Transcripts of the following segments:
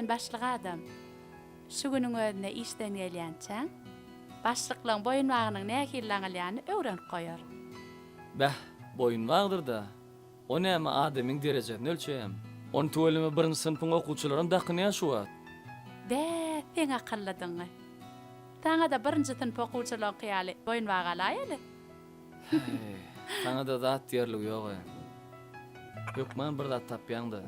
Sen başlyk adam. Şu günüň özünde işden gelýänçäň, başlyklaň boýunbagynyň nähili daňylýanyny öwrenip goýar. Bäh, boýunbagdyr-da. O näme adamyň derejesini ölçeýämi? Ony tüweleme birinji synpyň okuwçylaram dakynýar şu wagt. Bä, seň akyllydygyňy. Saňa-da birinji synp okuwçylaryňky ýaly boýunbag alaýaly. Häý, saňa-da zat diýerligi ýog-a. Hökman bir zat tapýaň-da.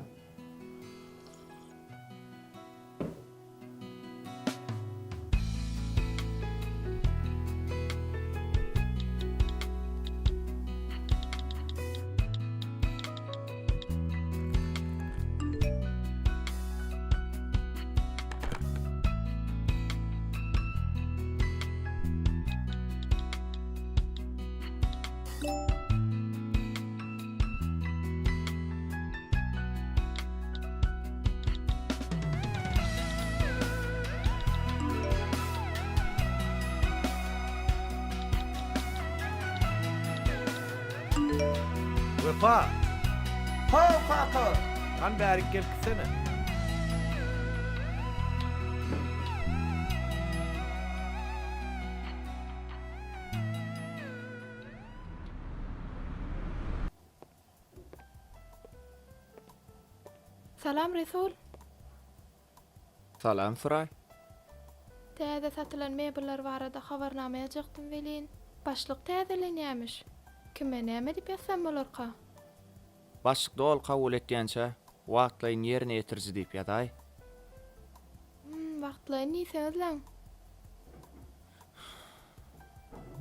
Wepa! How kaka! Hany bärik gelip gitsene. Salam Resul. Salam Suraý. Täze satylan mebeller barada habarnama ýazjakdym welin, başlyk täzelenýämiş. Kime näme diýip ýazsam bolarka? Başlyk doly kabul etýänçä wagtlaýyn ýerine ýetiriji diýip ýazaý. Hum, wagtlaýyn diýseňizläň.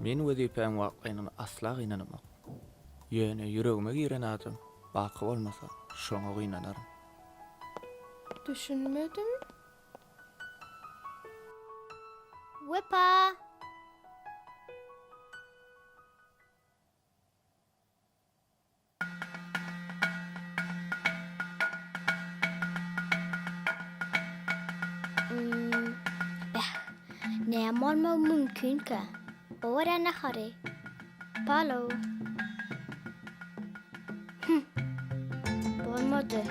Men wezipäň wagtlaýynlygyna asla gynanamok. Ýöne ýüregime giren adam baky bolmasa, şoňa gynanaryn. Düşünmedim. Wepa! Bäh, näme bolmagy mümkinkä? Gowarýan nahary. Palaw. Hüm. Bolmady.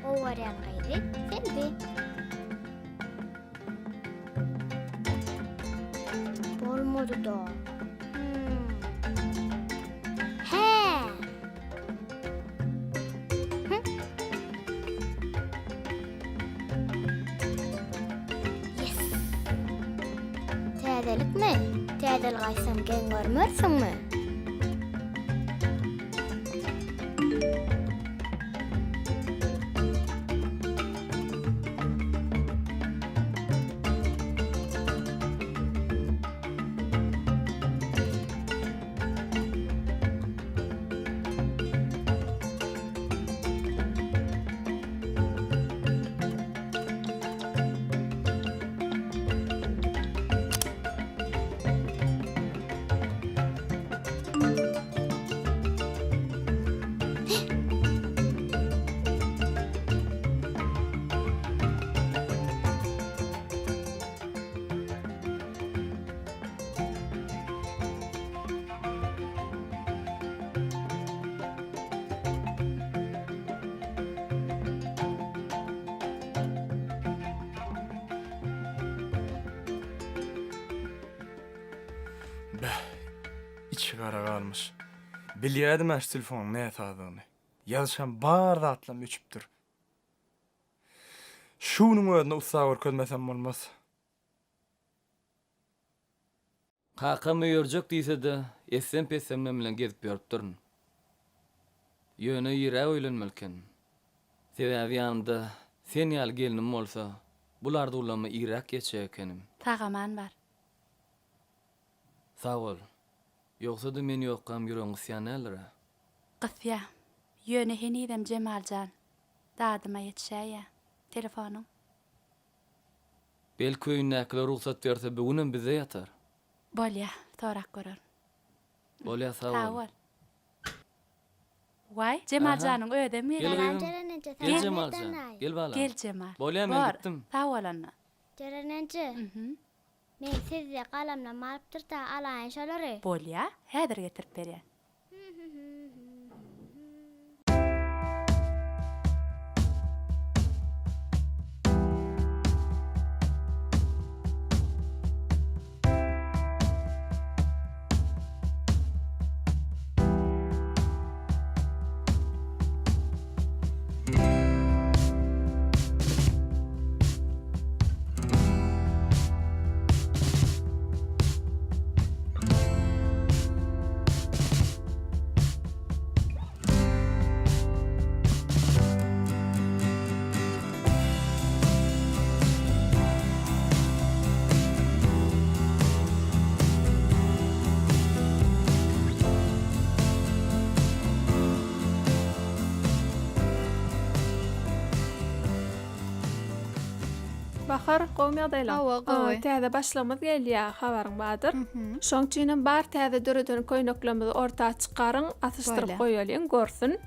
Gowarýan gyzy Selbi. Bolmady-da. Hmm. Hä! Hü? Yes! Täzelikmi? Täzelik aýtsam geň görmersiňmi? Bäh, içi gara galmyş. Bilýädim-ä şu telefonyň näsazdygyny. Ýazyşan bar zatlam öçüpdir. Şu günüň özünde ussa görkezmesem bolmaz. Kakam öýerjek diýse-de, etsem-pessemlem bilen gezip ýörüpdirin. Ýöne irräk öýlenmeli ekenim. Sebäbi ýanymda sen ýaly gelnim bolsa, bul arzuwlaryma irräk ýetjek ekenim. Sag-aman bar. Sag bol. Ýogsa-da men ýokkam ýüregiň gysýan däldir-ä? Gysýa. Ýöne henizem Jemal jan, dadyma ýetişäýýä. Telefonyň. Belki öýündäkiler rugsat berse bu günem bizde ýatar. Bolýa, sorap görerin. Bolýa, sag bol. Sag bol. Waý, Jemal janyň özem Gel gelýär. gyzym. Jeren eje, Gel salam Jemal jan. Edenay. Gel balam. Gel Jemal. Bolýa men Bor, gitdim. sag bol onda. Jeren eje. Men sizde galamlam alypdyr-da, alaýyn şolary. Bolýa, häzir getirip berýän. Bahar, gowumy ýagdaýlaň? Hawa, gowy. Täze başlygymyz gelýär, habaryň bardyr. Şoň üçinem bar täze döreden köýneklerimizi orta çykaryň, asyşdyryp goýalyň, görsün.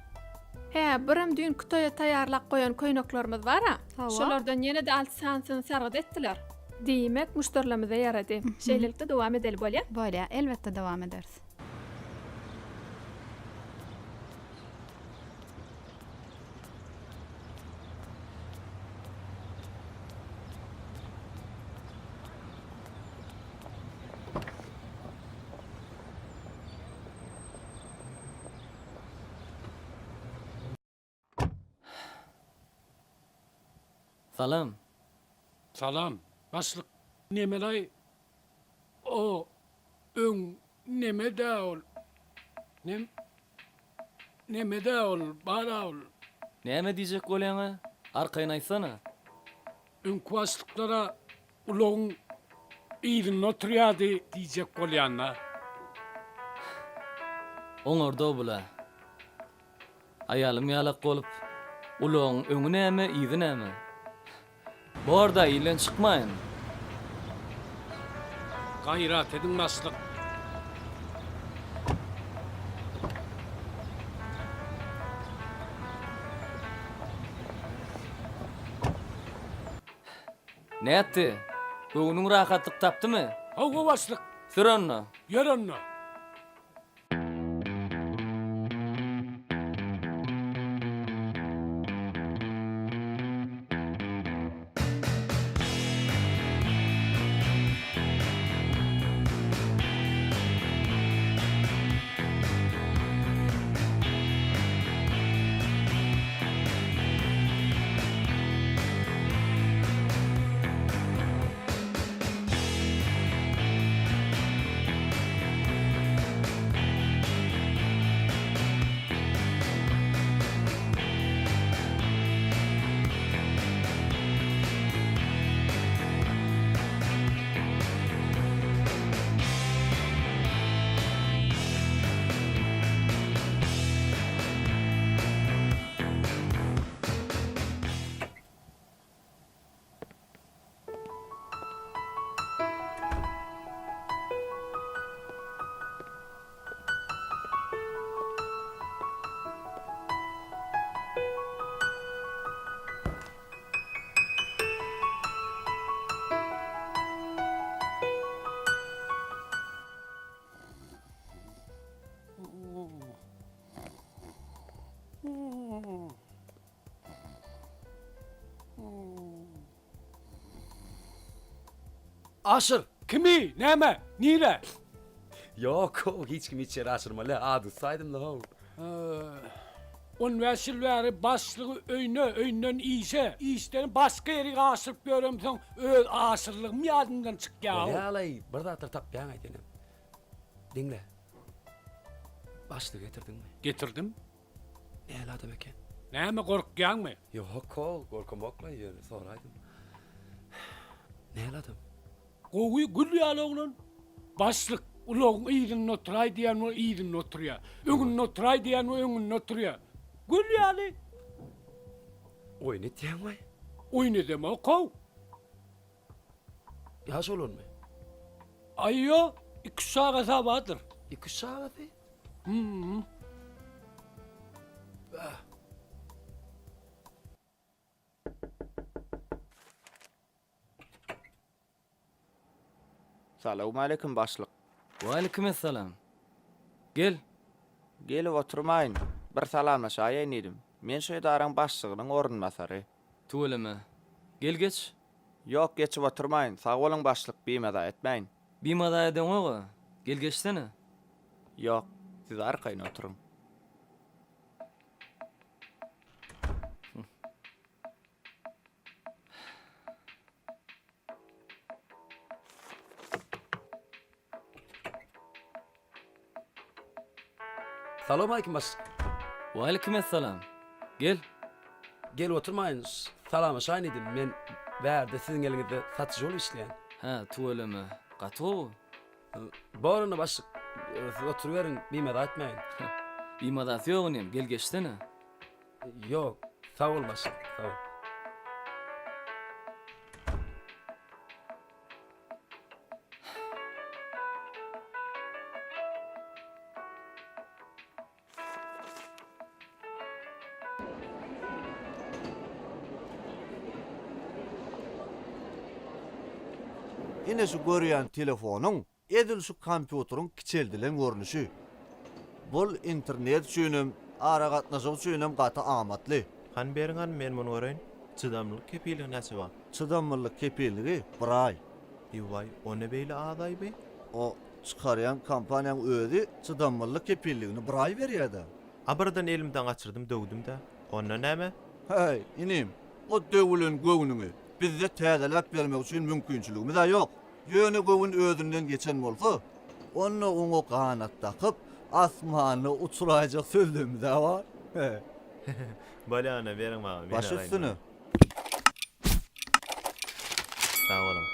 Hä, birem düýnki toýa taýýarlap goýan köýneklerimiz bar-a. Hawa. Şolardan ýene-de alty sanysyny sargyt etdiler. Diýmek, müşderilerimize ýarady. Şeýlelikde dowam edeli, bolýa? Bolýa, elbetde dowam ederis. Salam. Salam. Başlyk nemelaý o öň nemedä ol nem nemedä ol bara ol. Näme diýjek bolýaňa? Arkaýyn aýtsana. Öňki başlyklara ulagyň yzynda oturýardy diýjek bolýanda. Oňardow bula. Aýalym ýalak bolup, ulagyň öňi näme, yzy näme? Bor-da, ilden çykmaýyn. Gaýrat ediň başlyk. Nätdi? Göwnüň rahatlyk tapdymy? Hawa başlyk. Sür onda. Ýör onda. Aşyr! Kimi? Näme? Nire? Ýok-ow, hiç kimi hiç ýere aşyrmaly, ady saýdym-la-how. On bäş ýyl bäri başlygy öýüne, öýünden işe, işden başga ýerik aşyryp ýöremsoň, öz aşyrlygym ýadymdan çykýa-ow. Bolýa-laý, bir zatlar tapýaň-aý senem. Diňle. Başlygy getirdiňmi? Getirdim. Näli adam eken? Näme gorkýaňmy? Ýok-ow, gorkamok-laý, ýöne soraýdym. Näli adam? Gowy, gül ýaly oglan. Başlyk, ulagyň yzynda oturaý diýen bol, yzynda oturýar. Öňünde oturaý diýen bol, öňünde oturýar. Gül ýaly. Oýun etýäňmi? Oýun edemok-ow. Ýaş oglanmy? Aý ýok, iki-üç çagasy bardyr. Iki-üç çagasy? Hüm. Bäh. Salowmaleýkim başlyk. Waleýkimessalam. Gel. Gelip oturmaýyn, bir salamlaşaýaýyn diýdim. Men şu edaraň başlygynyň orunbasary. Tüweleme. Gel geç. Ýok, geçip oturmaýyn. Sag boluň başlyk, bimaza etmäýin. Bimaza edeňog-a. Gel geçsene. Ýok, siz arkaýyn oturyň. Salowmaleýkim başlyk. Waleýkimessalam. Gel. Gelip oturmaýyn, salamlaşaýyn diýdim. Men bärde siziň eliňizde satyjy bolup işleýän. Hä, tüweleme. Gaty gowy. Bor onda başlyk, siz oturyberiň, bimaza etmäýin. Bimazasy ýok inim, gel geçsene. Ýok, sag bol başlyk, sag bol. Ine şu görýän telefonyň edil şu kompýuteriň kiçeldilen görnüşi. Bul internet üçinem, aragatnaşyk üçinem gaty amatly. Hany beriň hany men muny göreýin. Çydamlylyk kepilligi näçe wagt? Çydamlylyk kepilligi bir aý. Ewaý, o ne beýle az-aý bi? O çykarýan kompaniýaň özi çydamlylyk kepilligini bir aý berýä-dä. A birden elimden gaçyrdym döwdüm-dä. Onda näme? Häý, inim, o döwülen göwnüňi bizde täzeläp bermek üçin mümkinçiligimiz-ä ýok. Ýöne göwün özünden geçen bolsa, onda oňa ganat dakyp, asmanda uçuraýjak sözlemimiz-ä bar. Bolýa onda beriň maňa, men Baş alaýyn üstüne. ony. Sag boluň.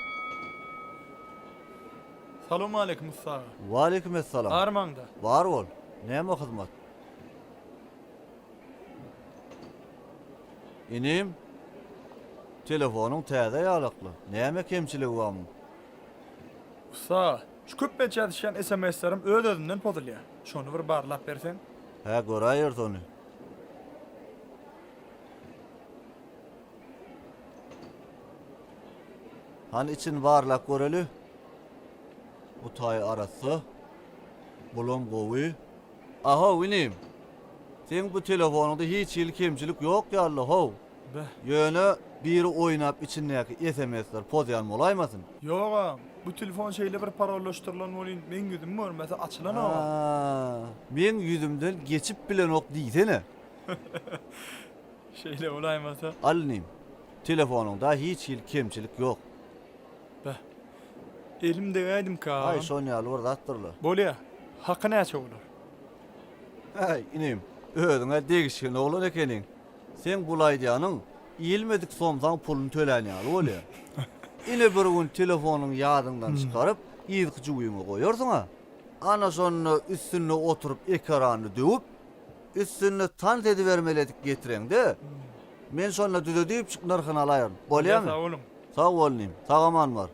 Salowmaleýkim ussa aga. Waleýkim essalam. Barmaňda. Bar bol. Näme hyzmat? Inim, telefonyň täze ýalakly. Näme kemçiligi bar muň? Ussa, şu köplenç ýazyşýan sms-lerim öz-özünden pozulýar. Şony bir barlap berseň. Hä, göräýeris ony. Hany içini barlap göreli. Bu taýy arassa. Bulam gowy. Ahow inim. Seň bu telefonyňda hiç hili kemçilik ýok ýaly how. Beh. Ýöne biri oýnap içindäki sms-ler pozýan bolaýmasyn? Ýogam. Bu telefon şeýle bir parollaşdyrylan welin meň ýüzümi görmese açylanogam. Haa, meň ýüzümden geçip bilenok diýsene. Şeýle bolaýmasa. Al inim. Telefonyňda hiç hili kemçilik ýok. Beh. Elim degäýdimkä agam. Aý şon ýaly bir zatdyrla. Bolýa. Haky näçe bolar? Äý, inim, özüň-ä degişgen oglan ekeniň. Seň bul aýdýanyň, iýilmedik somsaň puluny tölän ýaly bolýa. Ine bir gün telefonyňy ýadyňdan çykaryp, yzky jübiňe goýarsyň-a. Ana şonda üstünde oturyp ekranyny döwüp, üstünde tans edibermeli edip getireňde, men şonda düzedipjik nyrhyny alaýaryn. Bolýa, Bolýamy? sag boluň. Sag bol inim, sag-aman bar.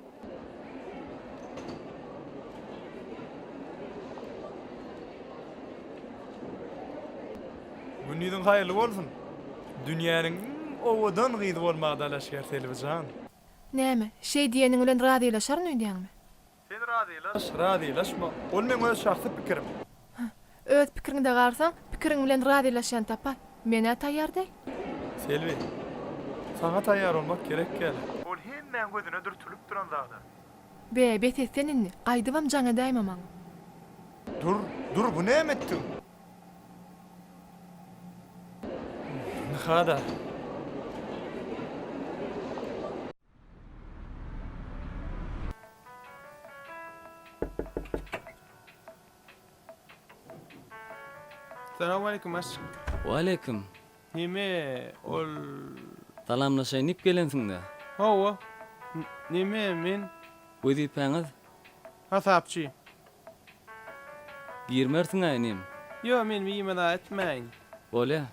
Gündiziň haýyrly bolsun. Dünýäniň iň owadan gyzy bolmaga dalaşgär Selbi jan. Näme, şeý diýeniň bilen razylaşaryn öýdýäňmi? Sen razylaş, razylaşma, ol meň öz şahsy pikirim. Hah, öz pikiriňde galsaň, pikiriň bilen razylaşýan tapaý. Men-ä taýýar däl. Selbi, saňa taýýar bolmak gerek ýaly. Ol hemmäň gözüne dürtülip duran zada. Be, bes et sen indi, gaýdybam jaň edäýme maňa. Dur, dur, bu näme etdigiň? Ynha-da. Salowmaleýkim başlyk. Waleýkim. Neme ol. Salamlaşaýyn diýip gelensiňdä. Hawa. Neme men. Wezipäňiz? Hasapçy. Girmersiň-ä inim. Ýo men bimaza etmäýin. Bolýa.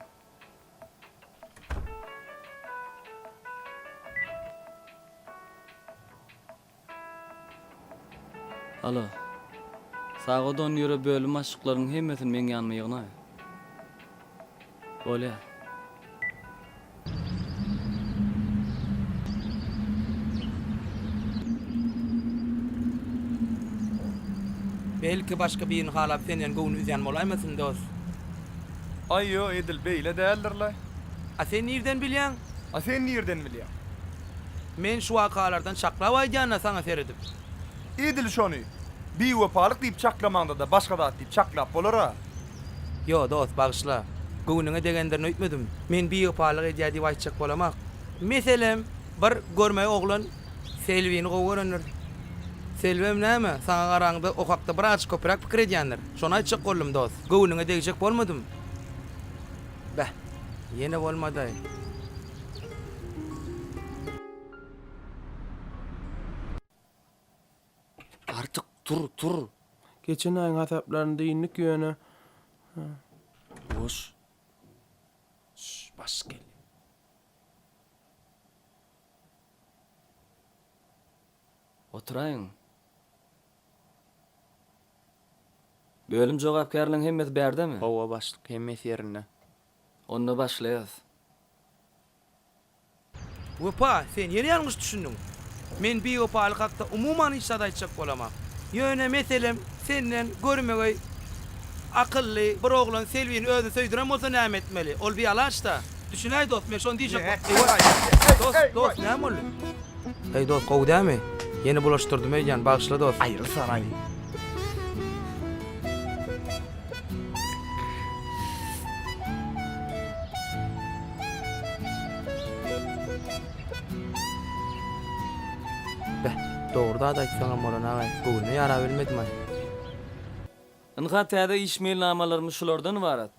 Alo. Sagat on ýöre bölüm başlyklarynyň hemmesini meň ýanyma ýygnaý. Bolýa. Belki başga birini halap senden göwün üzýän bolaýmasyn dos. Aý ýo edil beýle däldirlaý. A sen nirden bilýäň? A sen nirden bilýäň? Men şu wakalardan çaklap aýdýan-da saňa seredip. Edil şony biwepalyk diýip çaklamaňda-da başga zat diýip çaklap bolar-a. Ýo, dost, bagyşla. Göwnüňe degendirin öýtmedim. Men biwepalyk edýä diýip aýtjak bolamak. Meselem, bir görmeý oglan Selbini gowy görendir. Selbem näme, saňa garaňda o hakda birazjyk köpräk pikir edýändir. Şony aýtjak boldum, dost. Göwnüňe degjek bolmadym. Beh, ýene bolmadaý. Artyk tur, tur. Geçen aýyň hasaplaryny dyndyk ýöne. Boş. Şş, baş gelýär. Oturaýyň. Bölüm jogapkärleriň hemmesi bärdemi? Hawa başlyk, hemmesi ýerinde. Onda başlaýas. Wepa, sen ýene ýalňyş düşündiň. Men biwepalyk hakda umuman hiç zat aýtjak bolamak. Ýöne meselem senden görmegeý akylly bir oglan Selbini özüne söýdüren bolsa näme etmeli? Ol bialaç-da. Düşünäý dost men şony diýjek bol. Eý dost dost näme boldy? Eý dost gowy dämi? Ýene bulaşdyrdym öýdýän bagyşla dost. Aýrylsanaý. Beh, dogry zat aýtsaňam bolan-agaý, göwnüne ýarabilmedim-aý. Ynha täze iş meýilnamalarymyz şulardan ybarat.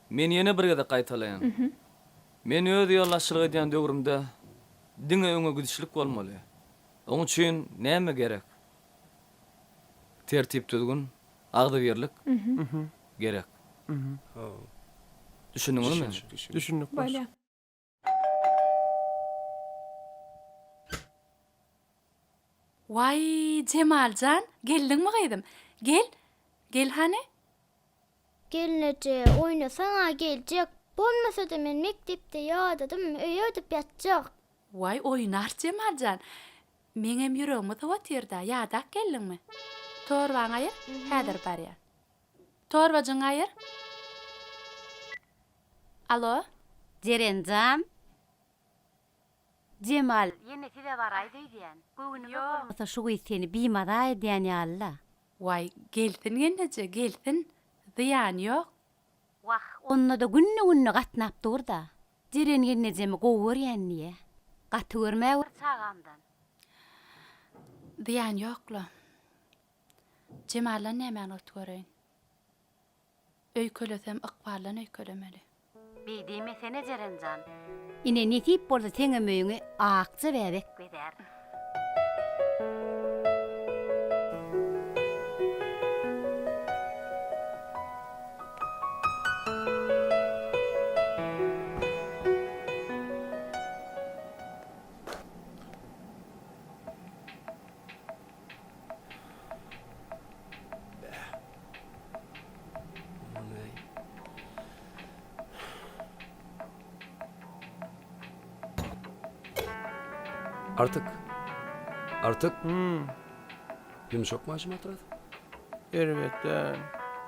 Men ýene bir gezek gaýtalaýan. Men öz ýolbaşçylyk edýän döwrümde diňe öňe gidişlik bolmaly. Oň üçin näme gerek? Tertip-düzgün, agzybirlik gerek. Düşündiňizmi? Düşündik başlyk. Waý, Jemal jan, geldiňmi gyzym? Gel, gel hany. Gelneje, oýnasaň-a geljek. Bolmasa-da men mekdepde ýadadym, öýe gidip ýatjak. Waý, oýnar Jemal jan. Meňem ýüregimi sowatyr-da, ýadap geldiňmi? Torbaňy aýyr, häzir barýan. Torbajygyňy aýyr. Alo? Jerenjan. Jemal ýene size baraýdy öýdýän. Göwnüme bolmasa şu gyz seni bimaza edýän ýaly-la. Waý, gelsin gelneje, gelsin. Zyýany ýok. Wah, onda-da günde-günde gatnap dur-da. Jeren gelnejemi gowy görýän diýýä. Gaty görmäwer çagamdan. Zyýany ýok-la. Jemaldan nämäni ot göreýin. Öýkelesem ykbaldan öýkelemeli. Beý diýmesene Jerenjan. Ine nesip bolsa seňem öýüňi akja bäbek bezär. Artyk. Artyk. Hmm. Ýumşak maşyn matras. Erbet däl.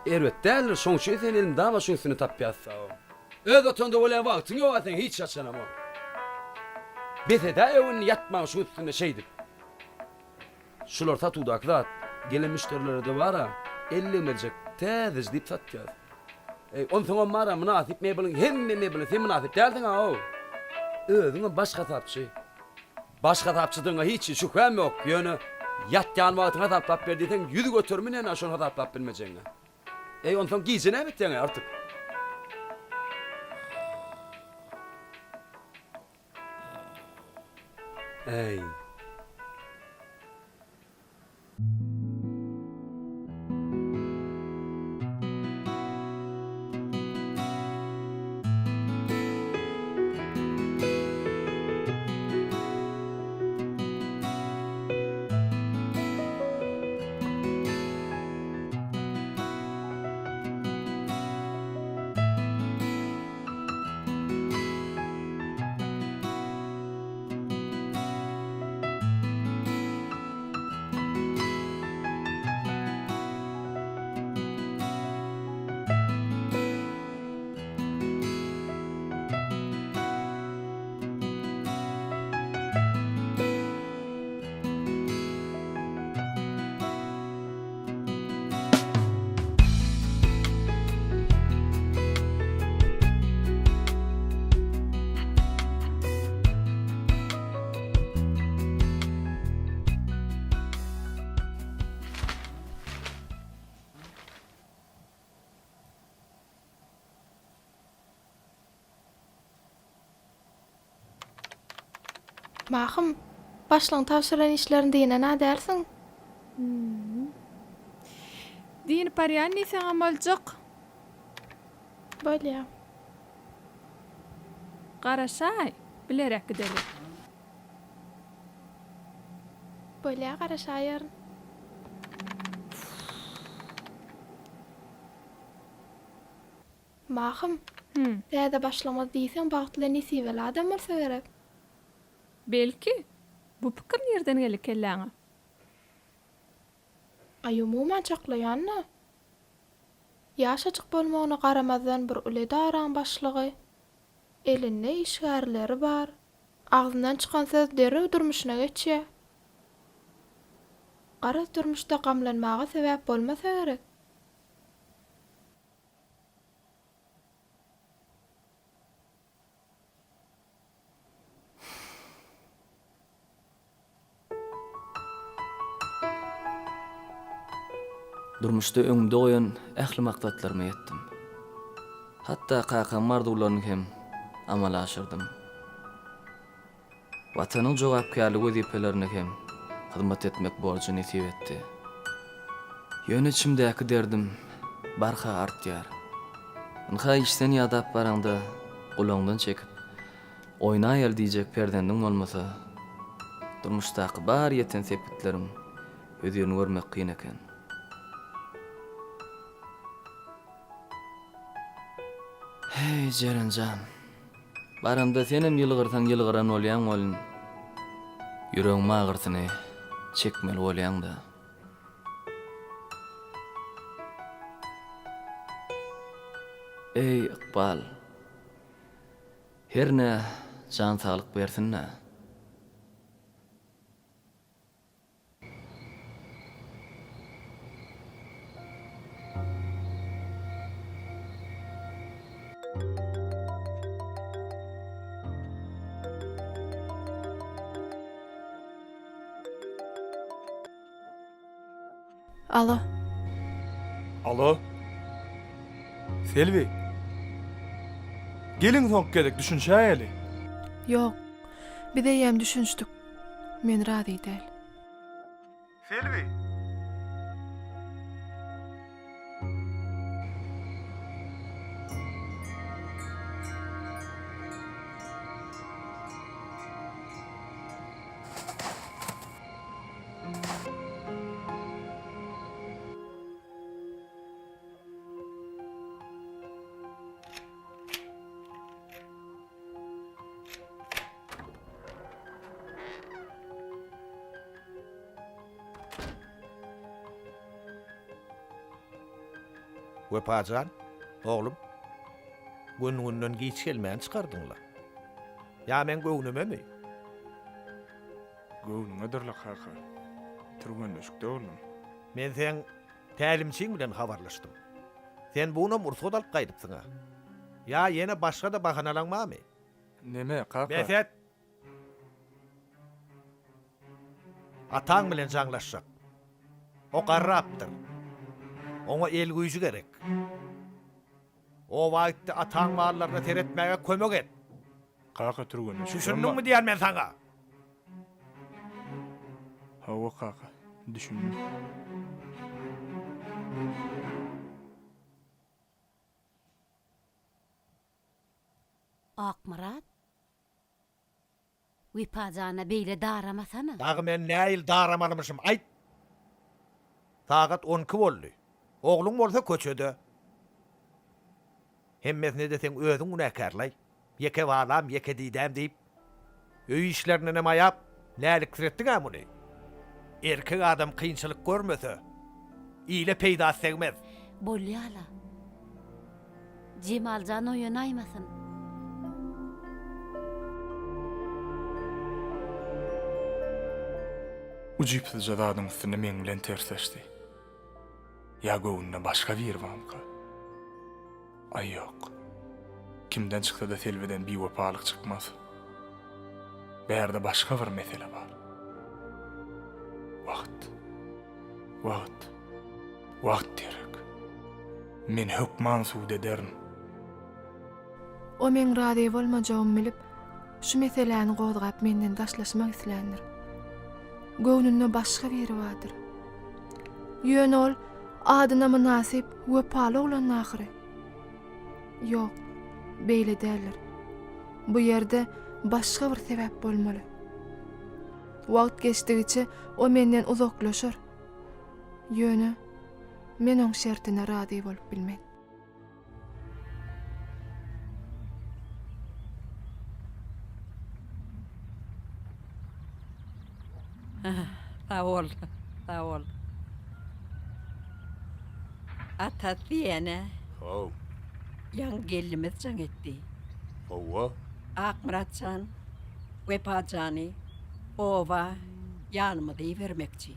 Erbet däldir, şoň üçin sen elmydama şuň üstüni tapýas-da. Öz otagynda bolýan wagtyň ýok-a seň hiç haçanam. Bes edäý öwünni ýatmaň şuň üstünde şeýdip. Şular satuwdaky zat, gelen müşderilere-de bar-a, ellemejek, täzeje diýip satýas. Eý, onsoňam bar-a, mynasyp mebeliň hemme mebeli, sen mynasyp dälsiň-a-ow! Özüňem baş hasapçy. Baş hasapçydygyňa hiç hili şübhäm ýok, ýöne ýatýan wagtyňy hasaplap ber diýseň, ýüz göterimi näme şony hasaplap bilmejegiňe. Eý, onsoň gije näme etýäň-eý, Artyk? Äý. Mahym, başlygyň tabşyran işlerini dynan-a dälsiň? Dynyp barýan diýseňem boljak. Bolýa. Garaşaý, bileräk gideli. Bolýa, garaşaýaryn. Mahym, täze başlygymyz diýseň bagtly nesibeli adam bolsa gerek. Belki. Bu pikir nirden geldi kelläňe? Aý umuman çaklaýan-da. Ýaşajyk bolmagyna garamazdan bir uly edaraň başlygy. Elinde işgärleri bar. Agzyndan çykan söz derrew durmuşyna geçýär. Garaz durmuşda gamlanmaga sebäp bolmasa gerek. Durmuşda öňümde goýan ähli maksatlaryma ýetdim. Hatda kakamyň arzuwlaryny hem amala aşyrdym. Watanyň jogapkärli wezipelerine hem hyzmat etmek borjy nesip etdi. Ýöne içimdäki derdim barha artýar. Ynha işden ýadap baraňda gulagyňdan çekip, oýnaýaly diýjek perzendiň bolmasa, durmuşdaky bar ýeten sepgitleriň hözirini görmek kyn eken. Heý, Jeren jan! Baramda senem ýylgyrsaň ýylgyran bolýaň welin, ýüregiň agyrsyny çekmeli bolýaň-da. Eý, ykbal! Hernä jan saglyk bersin-dä. Alo. Alo. Selbi. Geliň soňky gezek düşünşäýeli. Ýok. Biz eýýäm düşünişdik. Men razy däl. Selbi! Wepajan, oglum, gün-günden giç gelmäni çykardyň-la. Ýa meň göwnümemi? Göwnüňedir-le, kaka. Türgenleşikde boldum. Men seň tälimçiň bilen habarlaşdym. Sen bu günem rugsat alyp gaýdypsyň-a. Ýa ýene başga-da bahanalaň barmy? Neme, kaka? Bes et! Ataň bilen jaňlaşjak. O garrapdyr. Oňa el güýji gerek. Oba git-de ataň mallaryna seretmäge kömek et. Kaka türgenleşikden Düşündiňmi diýýän men saňa? Hawa kaka, düşündim. Akmyrat, Wepa jana beýle daramasana. Dagy men nähili daramalymyşym, aýt! Sagat on iki boldy. Ogluň bolsa köçede. Hemmesine-de seň özüň günäkärlaý. Ýeke balam, ýeke didäm diýip, öý işlerindenem aýap, näliksiretdiň-ä muny? Erkek adam kynçylyk görmese, ile peýdasy degmez. Bolýa-la. Jemal jan oýanaýmasyn. Ujypsyzja zadyň üstünde meň bilen tersleşdi. Ýa göwnüne başga biri barmyka? Aý ýok. Kimden çyksa-da Selbiden biwepalyk çykmaz. Bärde başga bir mesele bar. Wagt. Wagt. Wagt gerek. Men hökman sud ederin. O meň razy bolmajagymy bilip, şu meseläni gozgap menden daşlaşmak isländir. Göwnünde başga biri bardyr. Ýöne ol adyna mynasyp wepaly oglan ahyry. Ýok, beýle däldir. Bu ýerde başga bir sebäp bolmaly. Wagt geçdigiçe o menden uzaklaşar. Ýöne men oň şertine razy bolup bilmen. Sag bol, sag bol. Ata diýene. How. Ýaňy gelnimiz jaň etdi. Howwa. Akmyrat jan, Wepa jany oba ýanymyza ibermekçi.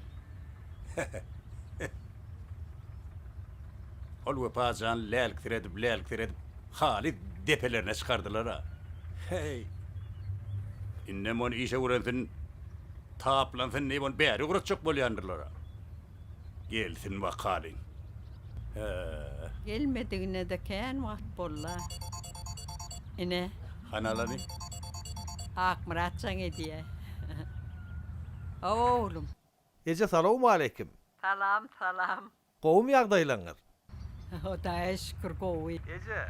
Ol Wepa jany läliksiredip, läliksiredip halys depelerine çykardylar-a. Heý. Indem ony işe öwrensin, taplansyn diýip ony bäri ugratjak bolýandyrlar-a. Gelsin bakalyň. Hä. Gelmedigine-de kän wagt boldy-a. Ine. Hany alany? Akmyrat jaň edýä. Hawa, oglum. Eje salowmaleýkim. Salam, salam. Gowumy ýagdaýlaňyz? Hudaýa şükür gowy. Eje,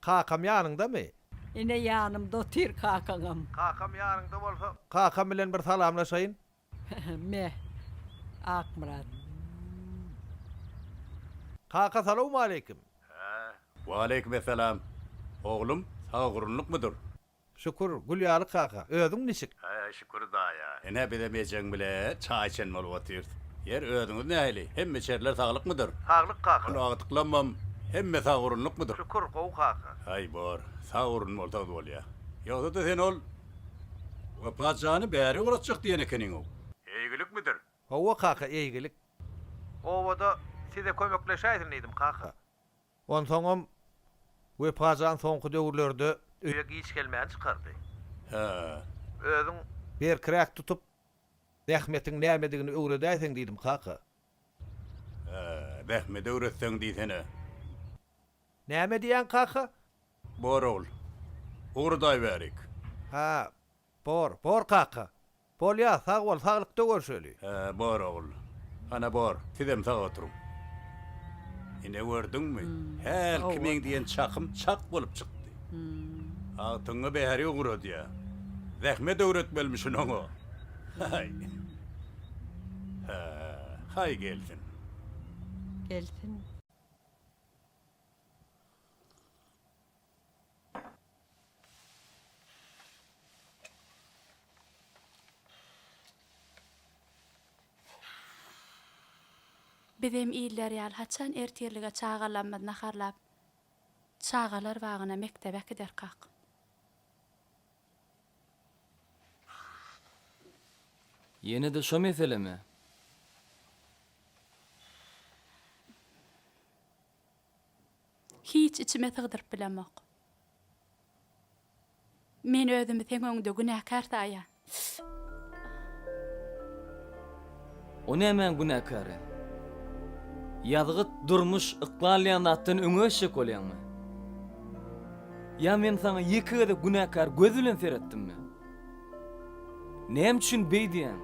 kakam ýanyňdamy? Ine ýanymda otyr kakaňam. Kakam ýanyňda bolsa, kakam bilen bir salamlaşaýyn. Me, Akmyrat. Kaka salowmaleýkim. Hä, waleýkimessalam. Oglum, sag-gurunlykmydyr? Şükür, gül ýaly kaka. Özüň niçik? Hä, şükür daýa. Ine bizem ejeň bile çaý içen bolup otyrys. Ýer, özüňiz nähili? Hemme içeriler saglykmydyr? Saglyk kaka. Ol agtyklamam hemme sag-gurunlykmydyr? Şükür, gowy kaka. Haý, bor. Sag-gurun bolsaňyz bolýa. Ýogsa-da sen ol Wepa jany bäri ugratjak diýen ekeniň-ow. Eýgilikmidir? Hawa kaka, eýgilik. Obada size kömekleşäýsin diýdim kaka. Onsoňam Wepa jan soňky döwürlerde öýe giç gelmäni çykardy. Hä. Özüň berkiräk tutup, zähmetiň nämedigini öwredäýseň diýdim kaka. Hä, zähmet öwretseň diýsene. Näme diýýäň kaka? Bor ogul. Ugradaý bärik. Hä, bor, bor kaka. Bolýa, sag bol, saglykda görşeli. Hä, bor ogul. Hana bor, sizem sag oturyň. Ine gördüňmi, hälki meň diýen çakym çak bolup çykdy. Agtygyňy bäri ugradýa. Zähmet öwretmelimişin oňa. Haý. Hä, haý gelsin. Gelsin. Bizem iller ýaly haçan ertirlige çagalamyzy naharlap, çagalar bagyna mekdebe äkiderkak. Ýene-de şo meselemi? Hiç içime sygdyryp bilemok. Men özümi seň öňüňde günäkär saýýan. O nämäň günäkäri? Ýazgyt, durmuş, ykbal diýen zatdan öňe geçjek bolýaňmy? Ýa men saňa ýeke gezek günäkär göz bilen seretdimmi? Näme üçin beý diýýäň?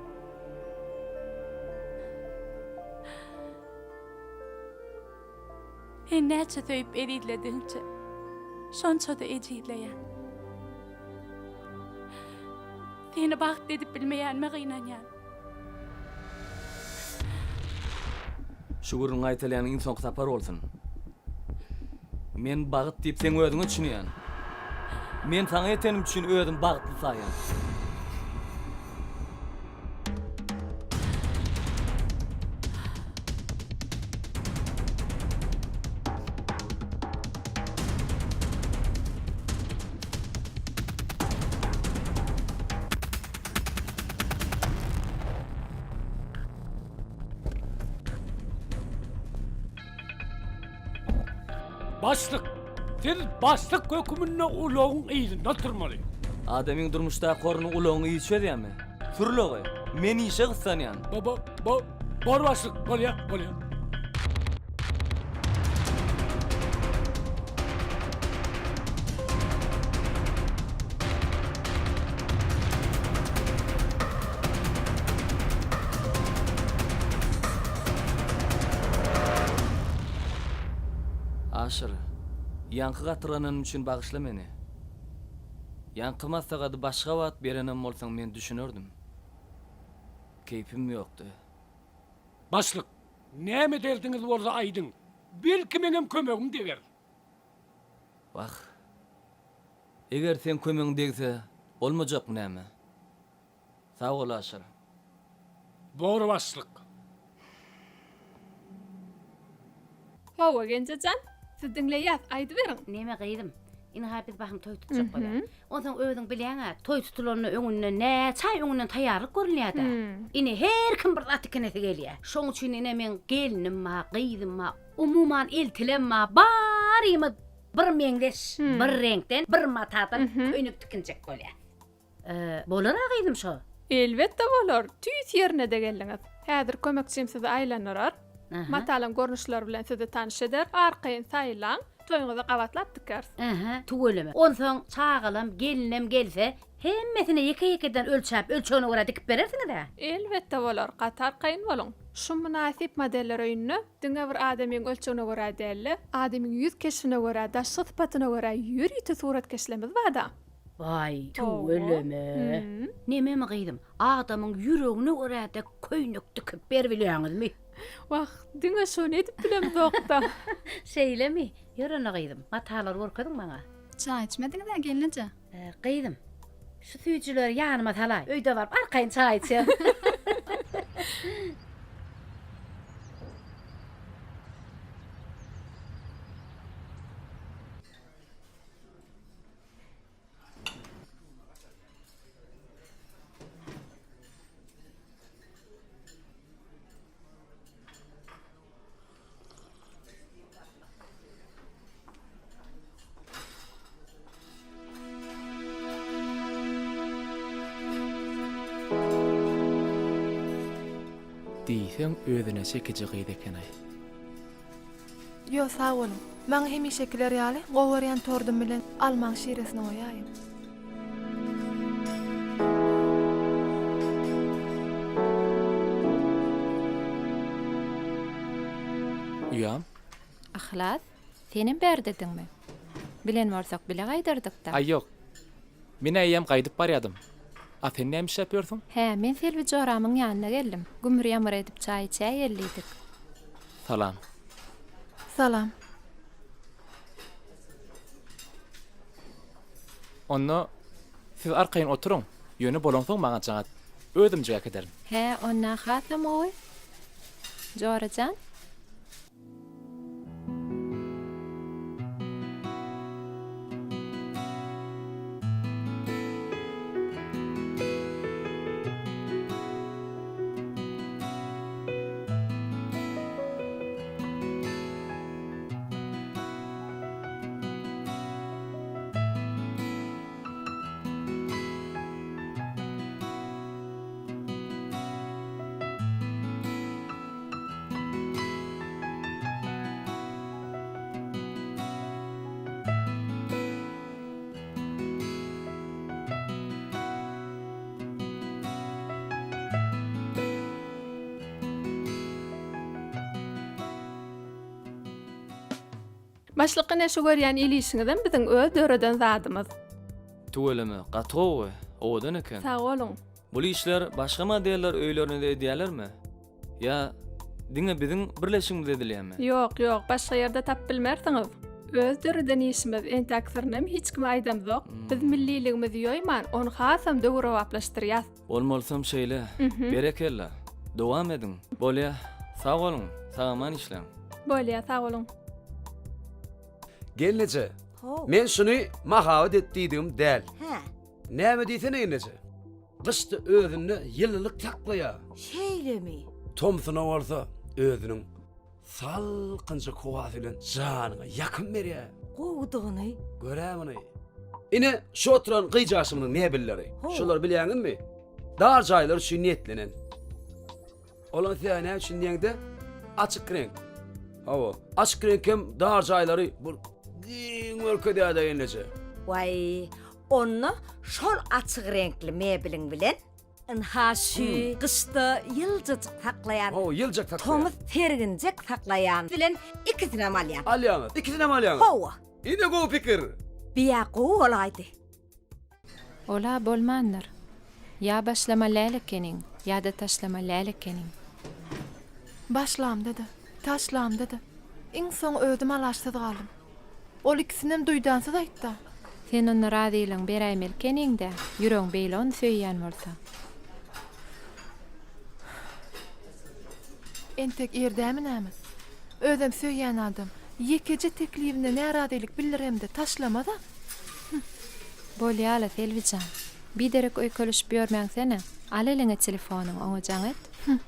Sen näçe söýüp ezizledigiňçe, şonça-da ejizleýän. Seni bagtly edip bilmeýänime gynanýan. Şu gürrüňi gaýtalaýanyň iň soňky sapar bolsun. Men bagt diýip seň özüňe düşünýän. Men saňa ýetenim üçin özüm bagtly saýýan. Başlyk, siz başlyk höküminde ulagyň yzynda oturmaly. Adamyň durmuşdaky ornuny ulagyň yzy çözýärmi? Sür ulagy. Men işe gyssanýan. Bo, bo, bo, bor başlyk, bolýa, bolýa. Aşyr, ýaňky gatyrgananym üçin bagyşla meni. Ýaňky maslahady başga wagt berenem bolsaň men düşünerdim. Keýpim ýokdy. Başlyk, näme derdiňiz bolsa aýdyň. Belki meňem kömegim deger. Wah. Eger seň kömegiň degse, bolmajakmy näme? Sag bol Aşyr. Bor başlyk. Hawa Genje jan, sizi diňleýäs, aýdyberiň. Neme gyzym, ynha biz bahym toý tutjak bolýas. Onsoň özüň bilýäň-ä, toý tutulanda öňünden näçe aý öňünden taýýarlyk görülýär-dä. Ine her kim bir zat tikinesi gelýär. Şoň üçin ine meň gelnim bar, gyzym bar, umuman eltilem bar, barymyz bir meňzeş, bir reňkden, bir matadan köýnek tikinjek bolýas. Bolar-a gyzym şo? Elbetde bolar, tüýs ýerine-de geldiňiz. Häzir kömekçim sizi aýlandyrar. Matalyň görnüşleri bilen sizi tanyş eder. Arkaýyn saýlaň, toýuňyza gabatlap dikeris. Ähä, tüweleme. Onsoň çagalam, gelinem gelse, hemmesine ýeke-ýekeden ölçäp, ölçegine görä dikip berersiňiz-ä? Elbetde bolar, gaty arkaýyn boluň. Şu mynasyp modeller öýünde diňe bir adamyň ölçegine görä däl-de, adamyň ýüz keşbine görä, daşky sypatyna görä ýörite suratkeşlerimiz bar-da. Waý, tüweleme. Nememi gyzym, adamyň ýüregine görä-de köýnek dikip beribilýäňizmi? Wah, diňe şony edip bilemzok-da. Şeýlemi? Ýör onda gyzym, matalary görkeziň maňa. Çaý içmediňiz-ä, gelneje? Gyzym, şu süýjüleri ýanyma salaý. Öýde baryp arkaýyn çaý içerin. Diýseň özüne çekiji gyz ekenaý. Ýo sag boluň. Maňa hemişekiler ýaly gowy görýän tordum bilen almaň şiresini goýaýyň. Uýam. Yhlas, senem bärdediňmi? Bilen bolsak bile gaýdardykda. Aý ýok. Men eýýäm gaýdyp barýadym. A sen näme işläp ýörsüň? Hä, men Selbi joramyň ýanyna geldim. Gümür-ýamyr edip çaý içäýeli diýdik. Salam. Salam. Onda siz arkaýyn oturyň, ýöne bolansoň maňa jaň et. Özümjik äkiderin. Hä, onda hasam gowy. Jora jan. Başlyk ine şu görýän el işiňizem biziň öz döreden zadymyz. Tüweleme, gaty gowy, owadan eken. Sag boluň. Bul işler başga modeller öýlerinde edýälermi? Ýa diňe biziň birleşigimizde edilýärmi? Ýok, ýok, başga ýerde tapyp bilmersiňiz. Öz döreden işimiz, entäk syrynam hiç kime aýdamzok. Biz milliligimizi ýoýman, ony hasam döwrebaplaşdyrýas. Bolmalysam şeýle. Berekella. Dowam ediň. Bolýa. Sag boluň. Sag-aman işläň. Bolýa, sag boluň. Gelneje, men şuny mahabat et diýdigim däl. Hä. Näme diýsene gelneje. Gyşda özünde ýylylyk saklaýar. Şeýlemi? Tomsuna bolsa özüniň salkynjyk howasy bilen janyňa ýakym berýär. Gowudygyny. Gör-ä muny. Ine, şu oturan gyjaşymyzyň mebelleri. Şulary bilýäňizmi? Dar jaýlar üçin niýetlenen. Olaň sebäbi näme üçin diýeňde, açyk reňk. Hawa, açyk reňk hem dar jaýlary bir giň görkezýär-de gelneje. Waý, Onda şol açyk reňkli mebeliň bilen ynha şü gyşda ýyljajyk saklaýan, Hawa, ýyljak saklaýan. tomus serginjek saklaýan bilen ikisinem alýan. Alýaňyz, ikisinem alýaňyz. Hawa. Ine gowy pikir. Biýä gowy bolaýdy. Ol-a bolmandyr. Ýa başlamaly däl ekeniň, ýa-da taşlamaly däl ekeniň. Başlamda-da, taşlamda-da, iň soň özüm alaçsyz galdym. Ol ikisinem duýdansyz aýtda. Sen onda razylygyňy beräýmeli ekeniň-dä, ýüregiň beýle ony söýýän bolsa. Entek ir dämi näme? Özem söýýän adam. Ýekeje teklibine närazylyk bildiremde taşlamaz-a. Hüm. Bolýa-la, Selbi jan. Biderek öýkeleşip ýörmäňsene. Al eliňe telefonyňy, oňa jaň et. Hüm.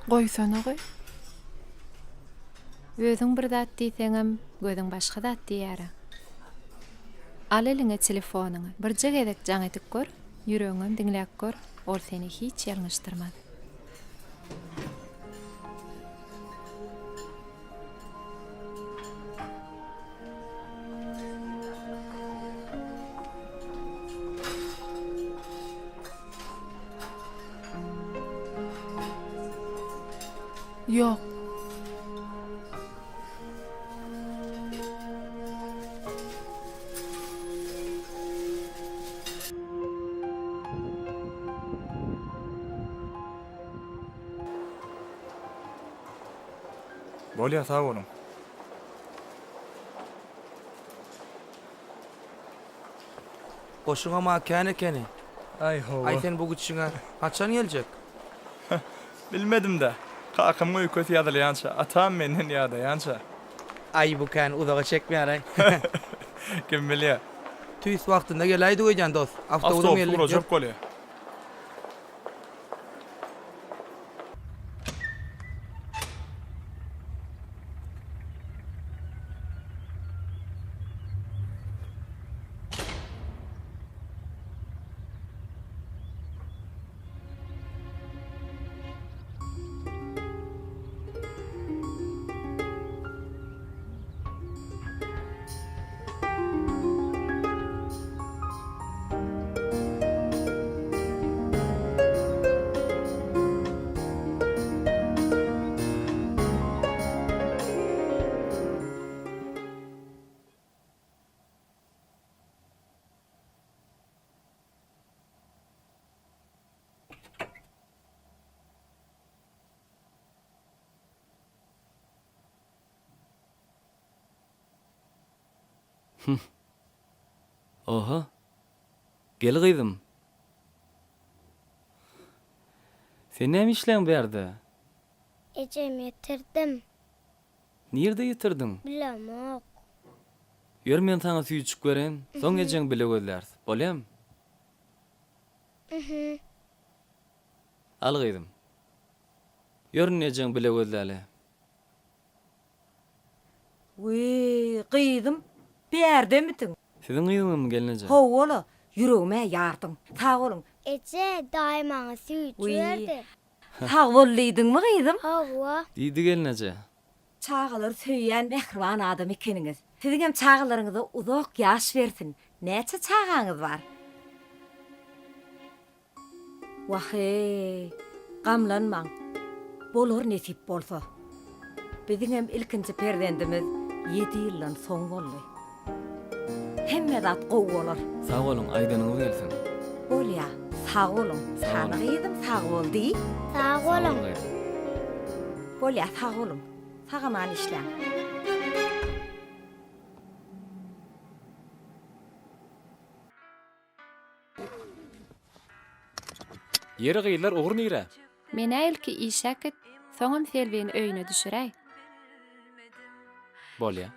Goýsana goý. Özüň bir zat diýseňem, gözüň başga zat diýýär-ä. Al eliňe telefonyňy, birje gezek jaň edip gör, ýüregiňem diňläp gör, ol seni hiç ýalňyşdyrmaz. Ýok. Bolýa sag boluň. Goşuňam-a kän ekeni. Aý hawa. Aý sen bu gidişiňe haçan geljek? Bilmedim-dä. Kakamyň öýkesi ýazylýança, atam menden ýadaýança. Aý bu kän uzaga çekmeýär-aý. Kim bilýär. Tüýs wagtynda geläýdik öýdýän dos. Awtobusam Awtobus geldi. ugrajak bolýar. Hum. Oho. Gel gyzym. Sen näme işleýäň bu ýerde? Ejemi ýitirdim. Nirde ýitirdiň? Bilemok. Ýör men saňa süýjük bereýin, soň ejeňi bile gözläris. Bolýamy? Mhm. Al gyzym. Ýör indi ejeňi bile gözläli. Wiý, gyzym, bärdemisiň? Siziň gyzyňyzmy, gelneje? Hawa-la, ýüregim-ä ýardyň. Sag boluň. Eje, daýy maňa süýji Wiý, berdi. sag bol diýdiňmi, gyzym? Hawa. Diýdi gelneje. Çagalary söýýän mähriban adam ekeniňiz. Siziňem çagalaryňyza uzak ýaş bersin. Näçe çagaňyz bar? Wah-eý, gamlanmaň. Bolar nesip bolsa. Biziňem ilkinji perzendimiz ýedi ýyldan soň boldy. Hemme zat gowy bolar. Sag boluň, aýdanyňyz gelsin. Bolýa, sag boluň. Sag Hany gyzym, sag bol diý. Sag boluň. Bolýa, sag boluň. Sag-aman işläň. Ýeri gyzlar ugur nirä? Menä ilki işe äkit, soňam Selbini öýüne düşüräý. Bolýa.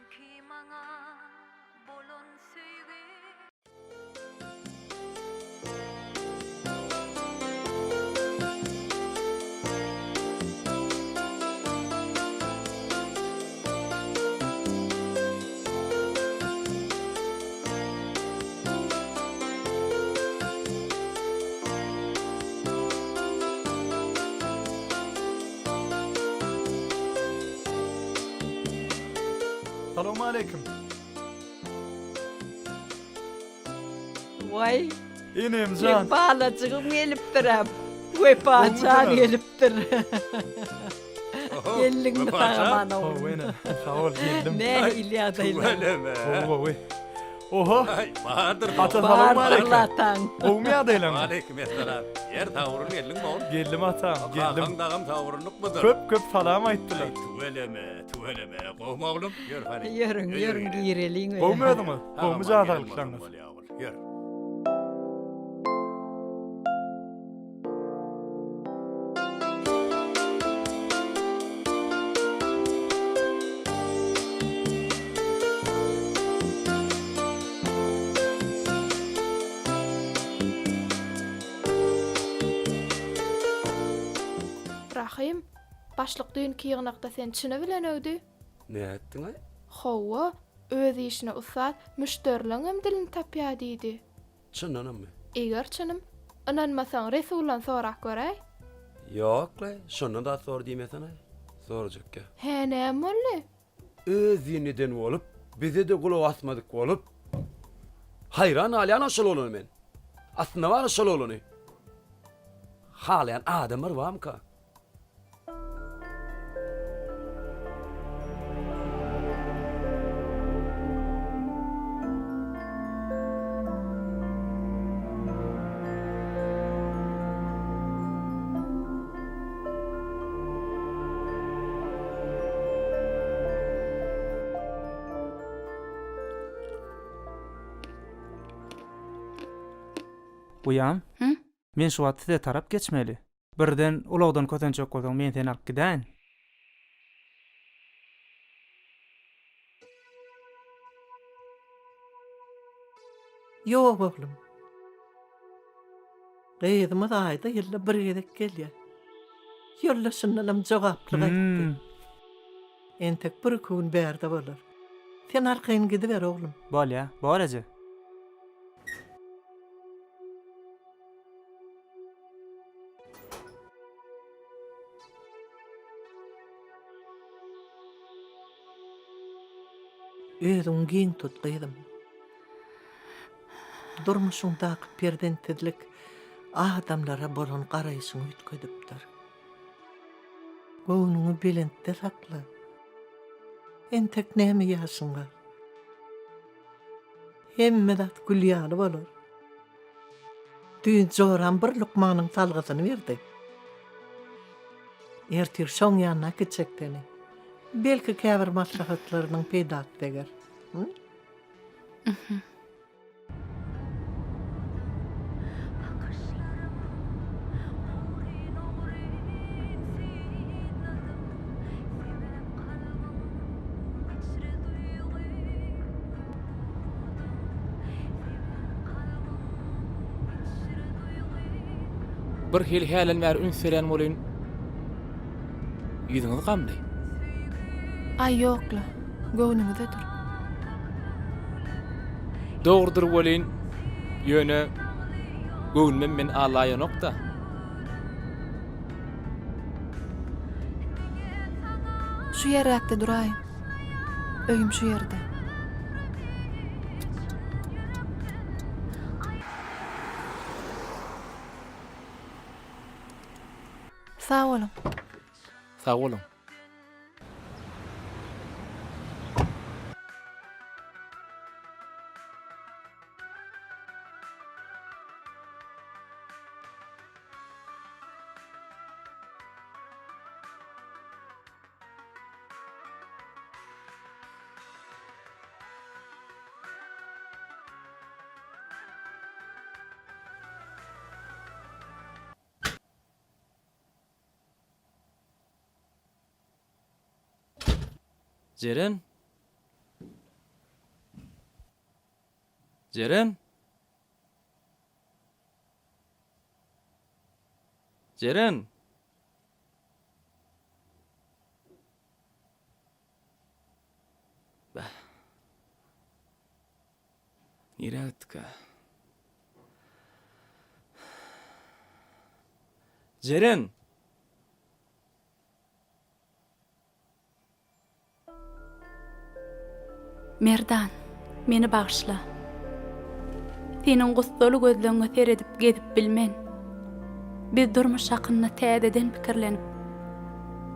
Salowmaleýkim. Waý. Enem jan. Meň balajygym gelipdirem. Wepa jan gelipdir. Geldiňmi sag-aman oglum? Hawa ene, sag bol geldim. Nähili ýagdaýlar? Tüweleme. Gowy gowy. Oho. Bardyr. Ata salowmaleýkim. Ataň. Gowumy ýagdaýlaryň? Waleýkim essalam. Ýer sagurun geldiňmi oglum? Geldim atam, geldim. Kakaň dagam sagurunlykmydyr? Köp köp salam aýtdylar. Aý tüweleme, tüweleme. Gowumy oglum? Ýör hany. Ýörüň, ýörüň gireliň öýe. Gowumy özüňiz? Gowumy jan saglyklaryňyz? Bolýa ogul. Ýör. Rahym, başlyk düýnki ýygnakda seni çyny bilen öwdi. Nätdiň-aý? Hawa, öz işine ussat, müşderileňem dilini tapýa diýdi. Çyndanammy? Eger çynym. Ynanmasaň, Resuldan sorap göräý. Ýok-laý, şondan zat sor diýmesene. Sorajakýa. Hä, näme boldy? Öz diniden bolup, bize-de gulak asmadyk bolup, haýran galýanam şol oglana men. Aslynda bar-a şol oglany halaýan adamlar barmyka? Uýam, men şu wagt size tarap geçmeli. Birden ulagdan kösenjek bolsaň men seni alyp gidäýin. Ýok oglum. Gyzymyz aýda ýylda bir gezek gelýär. Ýoldaşyndanam jogaply gaýtdy. Entek bir-iki gün bärde bolar. Sen arkaýyn gidiber oglum. Bolýa, bor eje. Özüňi giň tut, gyzym. Durmuşyňdaky perzentsizlik adamlara bolan garaýşyňy üýtgedipdir. Göwnüňi belentde sakla. Entek näme ýaşyň bar. Hemme zat gül ýaly bolar. Düýn joram bir lukmanyň salgysyny berdi. Ertir şoň ýanyna äkitjek seni. Belki käbir maslahatlarynyň peýdasy deger. Bir hili hälden bäri üns berýän welin, ýüzüňiz gamly. Aý ýok-la, göwnüňizedir. Dogrudyr welin, ýöne göwnümem meni allaýanok-da. Şu ýerräkde duraýyn. Öýüm şu ýerde. Sag boluň. Sag boluň. Jeren? Jeren? Jeren! Bäh. Nirä gitdikä? Jeren! Merdan, meni bagyşla. Seniň gussaly gözleňňe seredip gezip bilmen. Biz durmuş hakynda täzeden pikirlenip,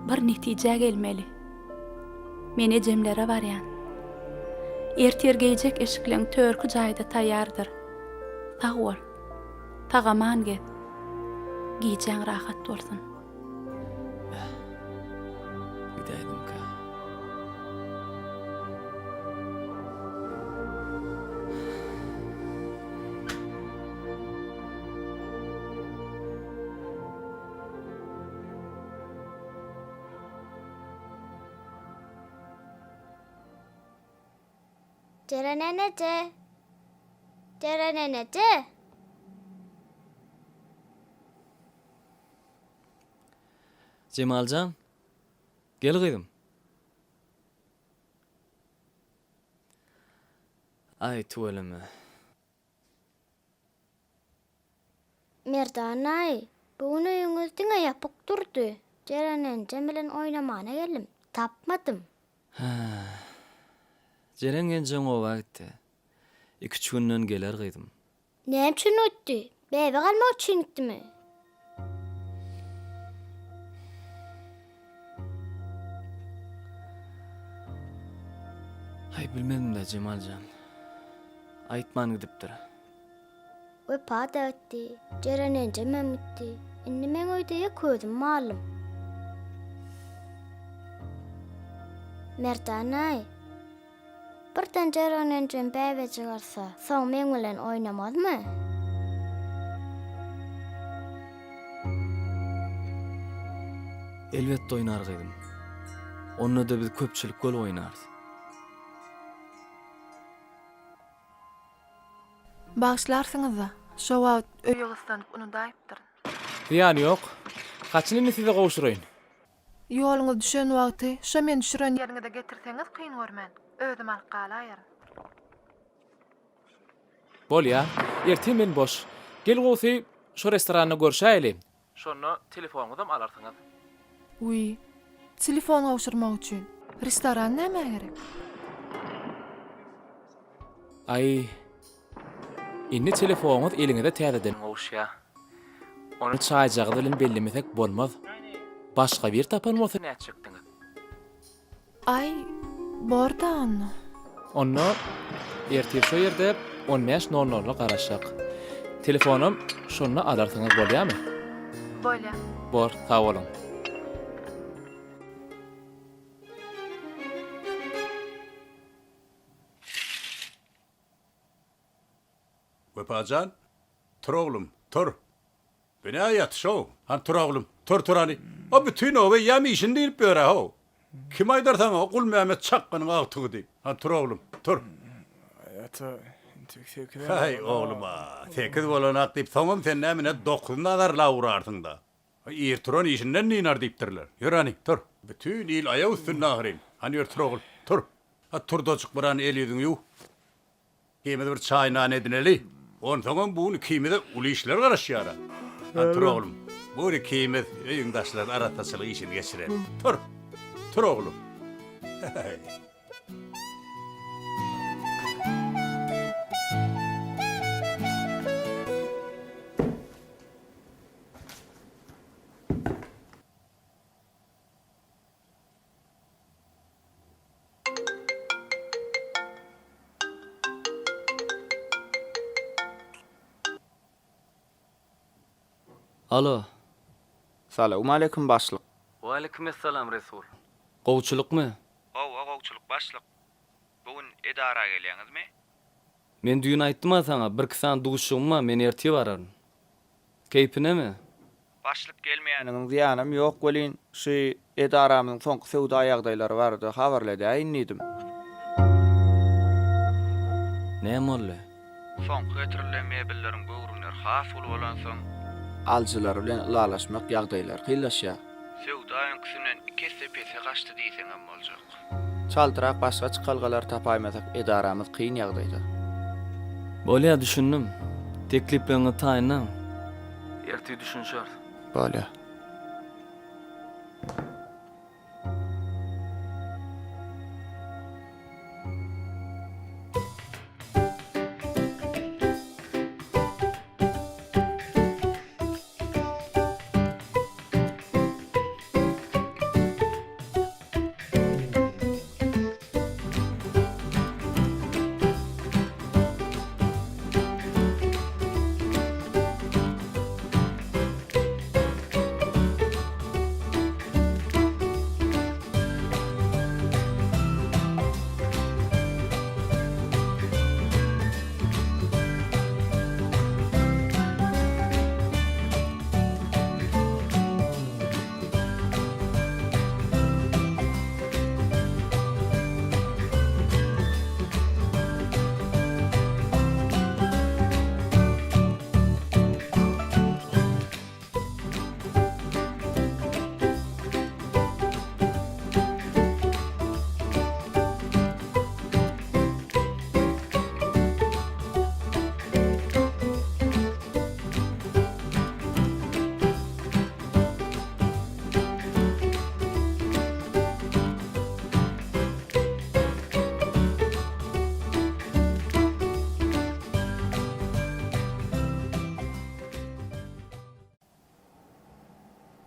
bir netijä gelmeli. Men ejemlere barýan. Ertir geýjek eşikleň törki jaýda taýýardyr. Sag bol. Sag-aman gez. Gijäň rahat bolsun. Gidäýdimkä. Jeren eneje! Jeren eneje! Jemaljan, gel gyzym. Aý, tüweleme. Merdan daýy, bu gün öýüňiz diňe ýapyk durdy. Jeren enjem bilen oýnamana geldim. Tapmadym. Hä. Jeren enjeň oba gitdi. Iküç günden geler gyzym. Näme üçin gitdi? Bäbek almak üçin gitdimi? Aý, bilmedim-dä, Jemal jan. Aýtman gidipdir. Wepa-da gitdi, Jeren enjemem gitdi. Indi meň öýde ýeke özüm galdym. Merdan aý, birden Jeren enjem bäbejik alsa, soň meň bilen oýnamazmy? Elbetde oýnar gyzym. Onda-da biz köpçülik bolup oýnarys. Bagyşlarsyňyz-da, şo wagt öýe gyssanyp unudaýypdyryn. Zyýany ýok. Haçan indi size gowşuraýyn? Ýoluňyz düşen wagty şo meni düşüren ýeriňize getirseňiz kyn görmän, özüm alyp galaýaryn. Bolýa. Ertir men boş. Gel gowusy şo restoranda görşäýeli. Şonda telefonyňyzam alarsyňyz. Wiý, telefon gowşurmak üçin restoran nämä gerek? Aý, indi telefonyňyz eliňize täzeden gowuşýa. Ony çaýjagaz bilen bellemesek bolmaz. Başga bir tapan bolsa nätjekdiňiz? Aý, bor-da onda. Onda ertir şo ýerde on bäş nol nolda garaşjak. Telefonam şonda alarsyňyz bolýamy? Bolýa. Bor, sag boluň. Wepajan, tur oglum, tur. Bu nä ýatyş-ow? Hany tur oglum, tur, tur hany. O bütin oba eýýäm işini diýlip ýör-ä-how. Kim aýdar saňa, o Gulmämmet çakganyň agtygy diýip. Hany tur oglum, tur. Aý ata, entek sekizem Haý, oglum-a, sekiz bolanak diýip, soňam sen näme ine dokuzy nazarlap urarsyň-da. Ir turan işinden dynar diýipdirler. Ýör hany, tur. Bütin il aýak üstünde ahyryn. Hany ýör, tur ogul, tur. Ha, tur-dajyk bir hany el-ýüzüňi ýuw. Ikimiz bir çaý-nan edineli. Onsoňam bu gün ikimize uly işler garaşýar-a. Hany, tur oglum. Bu gün ikimiz öýüň daşlaryny arassaçylyk işini geçireli. Tur! Tur oglum. Heý. Alo. Salowmaleýkim başlyk. Waleýkimessalam Resul. Gowçulykmy? Hawa gowçulyk başlyk. Bu gün edara gelýäňizmi? Men düýn aýtdym-a saňa, birki sany duşuşygym bar, men ertir bararyn. Keýpinemi? Başlyk gelmeýäniňiň zyýanam ýok welin, şu edaramyzyň soňky söwda ýagdaýlary barada habarly edäýin diýdim. Näme boldy? Soňky getirilen mebelleriň göwrümleri has uly bolansoň, alyjylar bilen ylalaşmak ýagdaýlary kynlaşýar. Söwda öňküsinden iki esse pese gaçdy diýseňem boljak. Çaltrak başga çykalgalar tapaýmasak edaramyz kyn ýagdaýda. Bolýa düşündim. Teklipleriňizi taýynlaň. Ertir düşünşeris. Bolýa.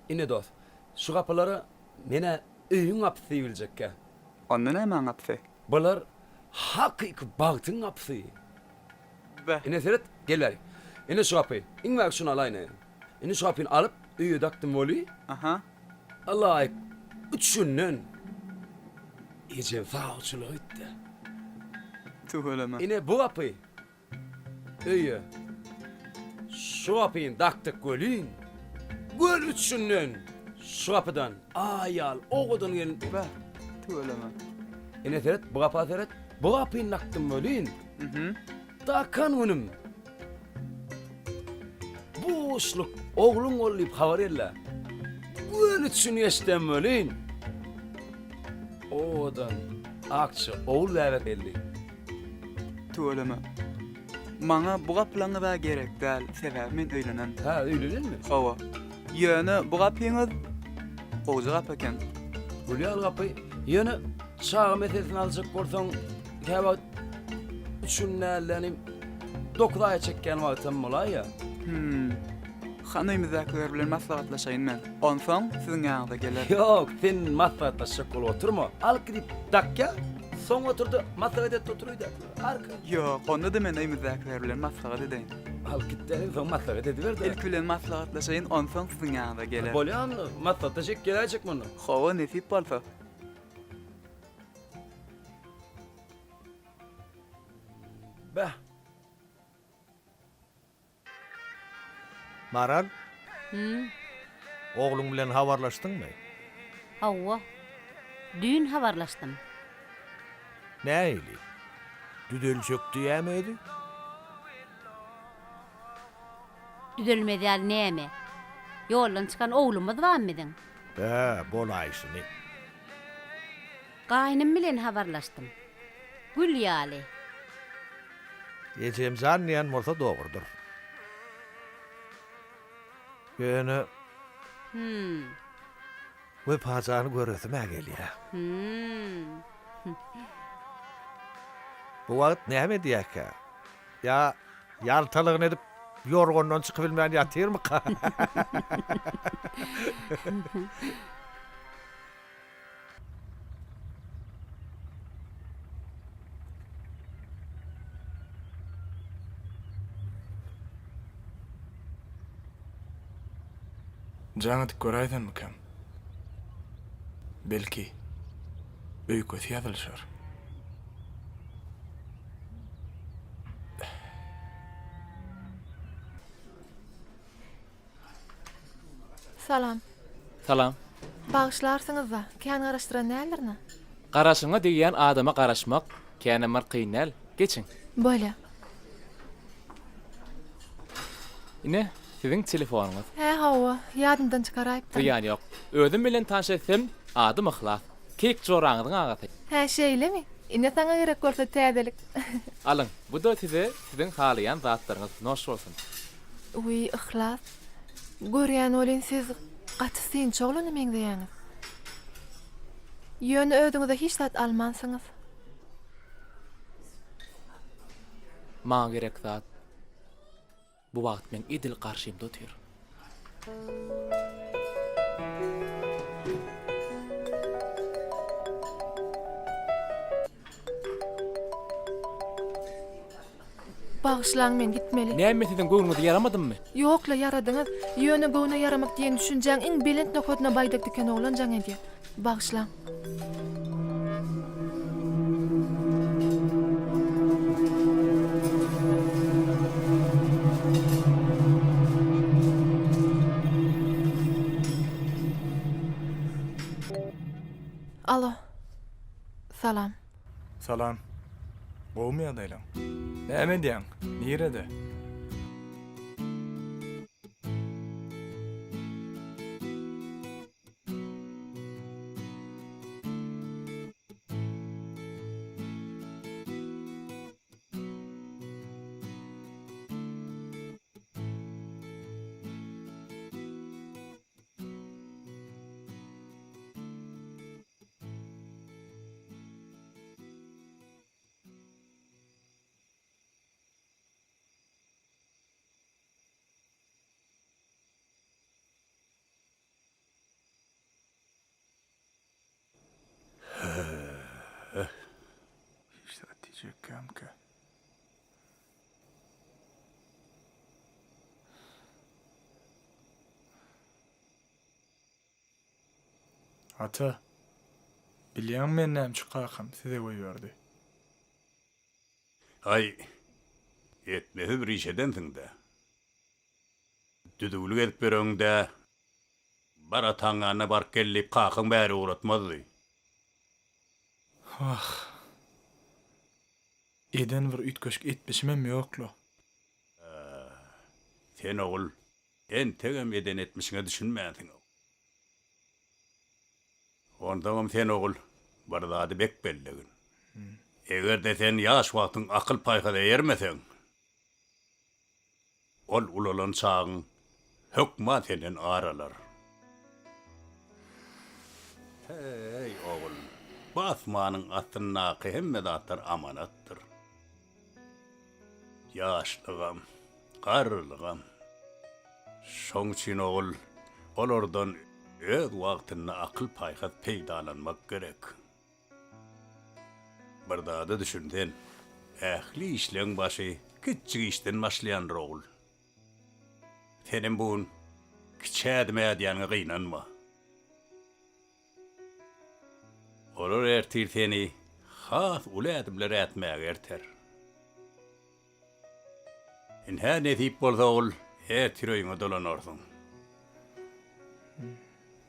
Ine dost, şu gapylara men-ä öýüň gapysy diýibiljekkä. Onda nämäň gapysy? Bular hakyky bagtyň gapysy. Beh. Ine seret, gel bäri. Ine şu gapy. Iň bäri şuny alaýyn. Indi şu gapyny alyp, öýe dakdym weli. Aha. Ylaýyk üç günden ejem sawçylyga gitdi. Tüweleme. Ine bu gapy öýe. Şu gapyny dakdyk welin, göl üç günden şu gapydan aý ýaly owadan gelin. Beh, tüweleme. Ine seret, bu gapa seret. Bu gapyny dakdym welin, dakan günüm Buşluk, ogluň boldy diýip habar geldi. Göl üçin geçdem welin, owadan akja ogul bäbek geldi. Tüweleme. Maňa bu gapylaňyz-a gerek däl, sebäbi men öýlenen. Hä, öýlenenmi? Hawa. Ýöne bu gapyňyz gowja gapy eken. Gül ýaly gapy. Ýöne çaga meselesini aljak bolsaň, käwagt üç gün däl-de, 9 aýa çekýän wagtam bolaýýa. Hüm. Han öýmüzdäkiler bilen maslahatlaşaýyn men. Onsoň siziň ýanyňyza gelerin. Ýok, sen maslahatlaşjak bolup oturma. Alyp gidip dakýa, soň otur-da maslahat et-de otur öýdäkiler. Arkaýyn. Ýok, onda-da men öýmüzdäkiler bilen maslahat edeýin. Alyp git-de, soň maslahat ediber-de. Ilki bilen maslahatlaşaýyn, onsoň siziň ýanyňyza gelerin. Bolýa onda, maslahatlaşyp geläýjek munda. Hawa, nesip bolsa. Bäh. Maral? Hüm. Ogluň bilen habarlaşdyňmy? Hawa. Düýn habarlaşdym. Nähili? Düzeljek diýýämi özi? Düzelmez ýaly näme? Ýoldan çykan oglumyz barmy biziň? Bä, bolaýşyny. Gaýnym bilen habarlaşdym. Gül ýaly. Ejemjan diýen bolsa dogrudyr. Ýöne. Hüm. Wepajany göresim-ä gelýä. Hüm. Bu wagt näme edýärkä? Ýa ýaltalygyny edip ýorgandan çykybilmän ýatyrmyka? Jaň edip göräýsemmikäm? Belki, öýkesi ýazylyşar. Salam. Salam. Bagyşlarsyňyzda, kän garaşdyran däldirin-ä? Garaşyňa degýän adama garaşmak känem bir kyn däl. Geçiň. Bolýa. Ine, siziň telefonyňyz. Hä, hawa, ýadymdan çykaraýypdyryn. Zyýany ýok. Özüm bilen tanyş etsem, adym Yhlas. Keýik joraňyzyň agasy. Hä, şeýlemi? Ine saňa gerek bolsa täzelik. Alyň, bu-da size siziň halaýan zatlaryňyz. Noş bolsun. Wiý, Yhlas, görýän welin siz gaty synçy oglana meňzeýäňiz. Ýöne özüňize hiç zat almansyňyz. Maňa gerek zat bu wagt meň edil garşymda otyr. Bagyşlaň men gitmeli. Näme siziň göwnüňize ýaramadymmy? Ýokla ýaradyňyz. Ýöne göwne ýaramak diýen düşünjäň iň belent nokadyna baýdak diken oglan jaň edýär. Bagyşlaň. Alo. Salam. Salam. Gowumy ýagdaýlaň? Näme edýäň? Nirede? Ata, bilýäňmi meni näme üçin kakam size goýberdi? Aý, etmesiz bir iş edensiň-dä. Düzüwlik edip ýöregiň-dä. Bar ataň ýanyna baryp gel diýip kakaň bäri ugratmazdy. Wah. Eden bir üýtgeşik etmişimem ýok-la. Sen ogul, entegem eden etmişiňe düşünmänsiň-ow. Onsoňam sen ogul, bir zady bek bellegin. Eger-de sen ýaş wagtyň akyl-paýhasa eýermeseň, ol ulalan çagyň hökman senden ar alar. Heý, ogul, bu asmanyň astyndaky hemme zatlar amanatdyr. Ýaşlygam, garrylygam. Şoň üçin ogul, olardan öz wagtynda akyl-paýhas peýdalanmak gerek. Bir zada düşün sen, ähli işleň başy kiçjik işden başlaýandyr ogul. Senem bu gün kiçi ädim ädýäniňe gynanma. Olar ertir seni has uly ädimler ätmäge erter. Ynha nesip bolsa ogul, ertir öýüňe dolanarsyň.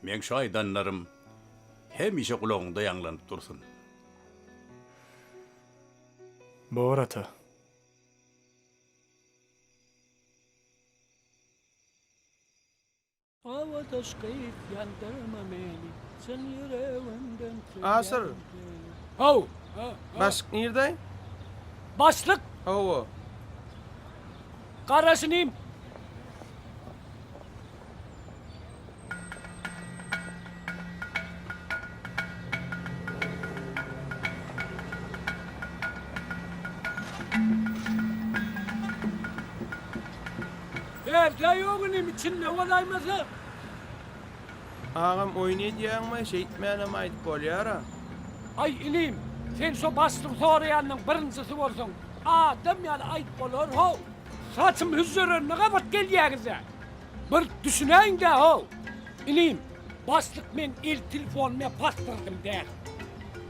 Meň şu aýdanlarym hemişe gulagyňda ýaňlanyp dursun. Bor ata. Obadaş gyz ýandyrma meni Çyn ýüregimden söýýän Aşyr. Haw! Başlyk nirde? Başlyk? Hawa. Garaş inim. Bärde ýok inim içinde bolaýmasa. Agam oýun edýäňmi şeýtmänem aýdyp bolýara. Aý inim sen şo başlyk soraýanyň birinjisi bolsaň adam ýaly aýyp bolar how. Saçym hüžžerenine gabat gelýäňizä. Bir düşünäýiňdä how. Inim başlyk meň el telefonymy pasportym däl.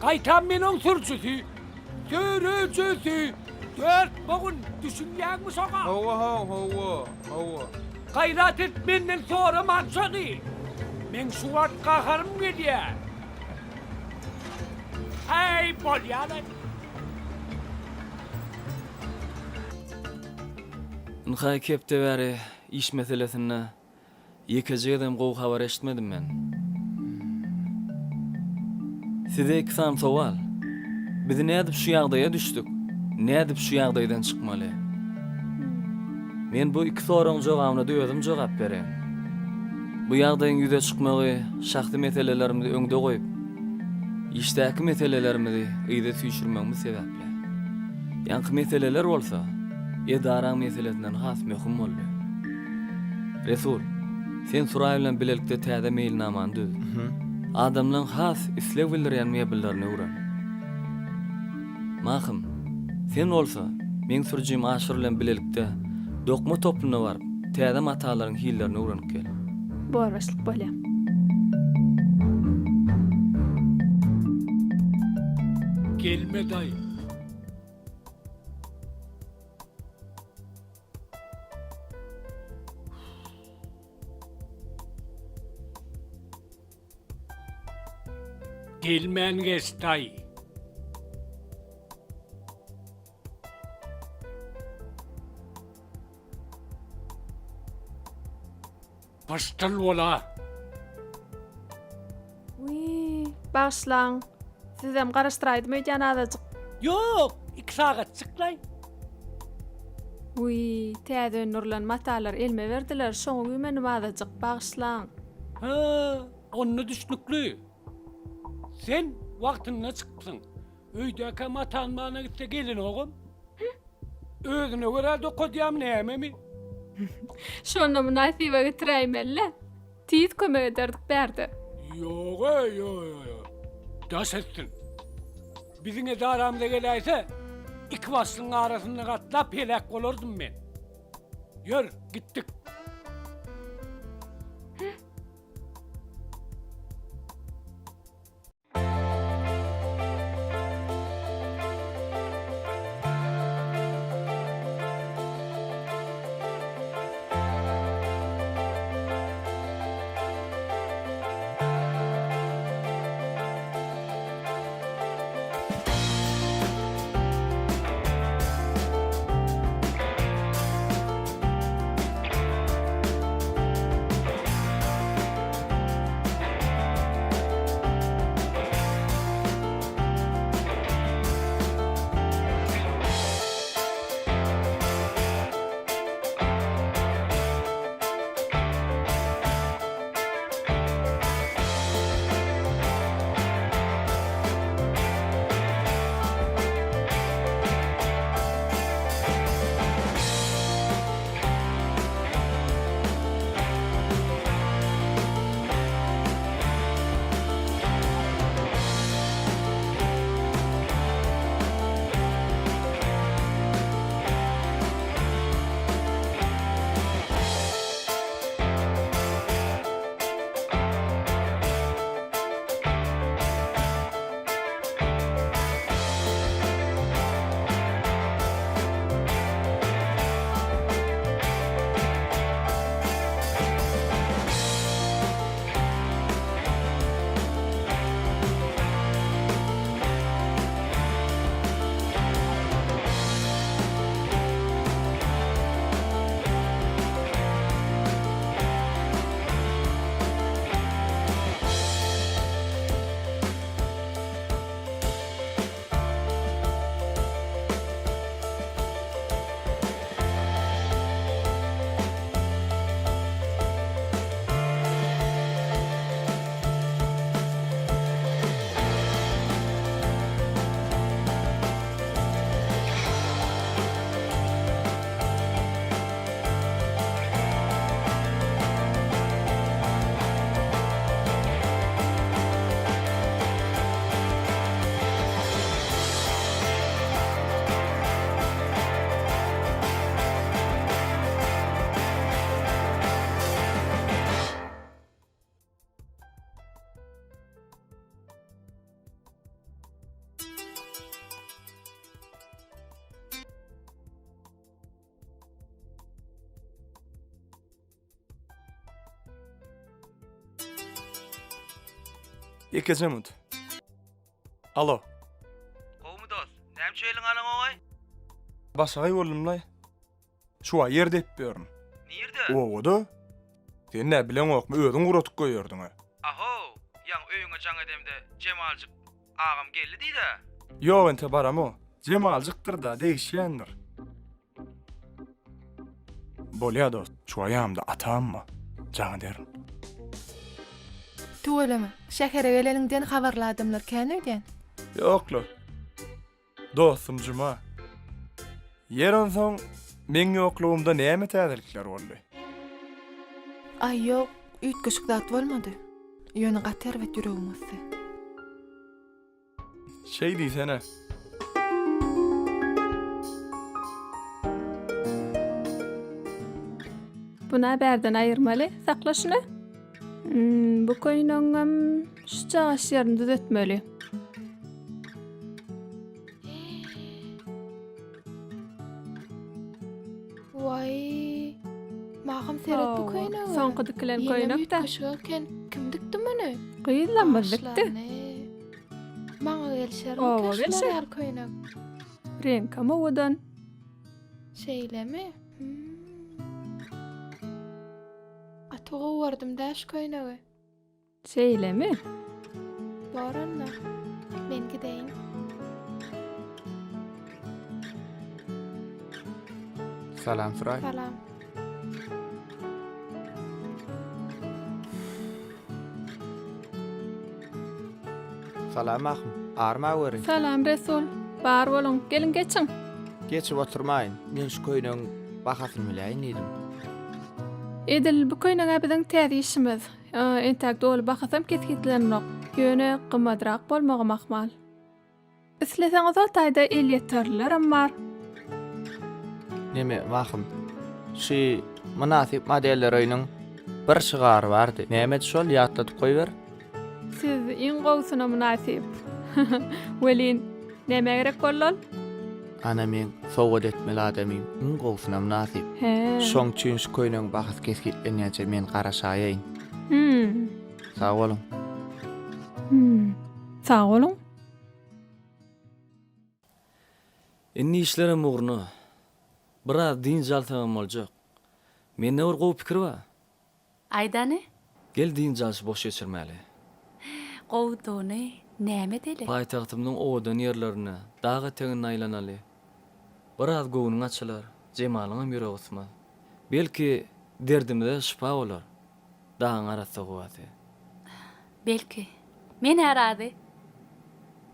Gaýtam men oň sürüjisi. Sürüjisi! Dört bogun, düşünýäňmi şoňa? Hawa, haw, hawa, hawa. Gaýrat et menden soraman şony! Meň şu wagt gaharym gelýä. Häý, bolýa-laý. Ynha iki hepde bäri iş meselesinde Ýekeje gezegem gowy habar eşitmedim men. Size iki sany sowal. Biz nädip şu ýagdaýa düşdük? Nädip şu ýagdaýdan çykmaly? Men bu iki soragyň jogabyna-da özüm jogap bereýin. Bu ýagdaýyň ýüze çykmagy şahsy meselelerimizi öňde goýup, işdäki meselelerimizi yza süýşürmegimiz sebäpli. Ýaňky meseleler bolsa edaraň meselesinden has möhüm boldy. Resul, sen Suraý bilen bilelikde täze meýilnamany düz. Adamlaň has isleg bildirýän mebellerini öwren. Mahym, sen bolsa, meň sürüjim Aşyr bilen bilelikde dokma toplumyna baryp, täze matalaryň hillerini öwrenip gel. Bor başlyk bolýa. Gelme daýy. Gelmän geç daýy. Pyşdyl bola. Wiý, bagyşlaň. Sizem garaşdyraýdym öýdýän azajyk. Ýok, iki sagatjyklaý. Wiý, täze öndürilen matalar elime berdiler, şoňa güýmendim azajyk, bagyşlaň. Hä, onda düşnükli. Sen wagtynda çykypsyň. Öýdäkä matan-mana gitse gelenogam. Özüne görä dokadýamy nämemi? Şonda mynasyba getiräýmeli-le. Tiz kömek ederdik bärde. Ýog-eý, ýo-ýo-ýo. Daş etsin. Biziň edaramyza geläýse, iki başlygyň arasynda gatlap heläk bolardym men. Ýör, gitdik. Ýekeje minut. Alo. Gowumy dost? Näme üçin eliňe alaňogaý? Başagaý boldum-laý. Şu wagt ýer depip ýörün. Nirde? Obada. Sen nä bileňokmy, özüň guratyp goýberdiň-ä. Ahow, ýaňy öýüňe jaň edemde Jemaljyk agam geldi diýd-ä. Ýok, ente baramok. Jemaljykdyr-da, degişýändir. Bolýa dost, şu aýamda atam bar. Jaň ederin. Tüweleme, şähere geleniňden habarly adamlar kän öýdýän. Ýok-la. Dostum Juma. Ýer onsoň meň ýoklugymda näme täzelikler boldy? Aý ýok, üýtgeşik zat bolmady. Ýöne gaty erbet ýüregim gysdy. Şeý diýsene. Buna bärden aýyrmaly, sakla şuny. Hmm, bu köýnegiňem şucagaş ýerini düzetmeli. Waý. Mahym seret bu köýnege. Soňky dikilen köýnek-dä. Ýenem üýtgeşik eken. Kim dikdi muny? Gyzlamyz dikdi. Maňa gelişermi şular ýaly köýnek? Reňkem owadan. Şeýlemi? Gaty gowy gördüm-dä şu köýnegi. Şeýlemi? Bor onda. Men gideýin. Salam Suraý. Salam. Salam Mahym. Arma weri. Salam Resul. Bar boluň. Geliň geçiň. Geçip oturmaýyn. Men şu köýnegiň bahasyny biläýin diýdim. Edil bu köýneg-ä biziň täze işimiz. Entäk doly bahasam kesgitlenenok. Ýöne gymmadrak bolmagam ahmal. Isleseňiz o taýda elýeterlilerem bar. Neme, Mahym, şy Mynasyp modeller öýüniň bir şygary bardy. Nämedi şol, ýatladyp goýber. Siz iň gowusyna mynasyp. Welin, nämä gerek boldy ol? Ana meň sowgat etmeli adamym iň gowusyna mynasyp. Hä. Şoň üçin şu köýnegiň bahasy kesgitlenýänçä men garaşaýaýyn. Hüm. Sag boluň. Hüm. Sag boluň. Indi işlerem ugruna. Biraz dynç alsagam boljak. Mende bir gowy pikir bar. Aýdany? Gel dynç alşy boş geçirmäli. Gowudygyny näme edeli? Paýtagtymyzyň owadan ýerlerine, dag eteginde aýlanaly. Biraz göwnüň açylar, Jemalyňam ýüregi gysmaz. Belki, derdimize şypa bolar dagyň arassa howasy. Belki. Men-ä razy.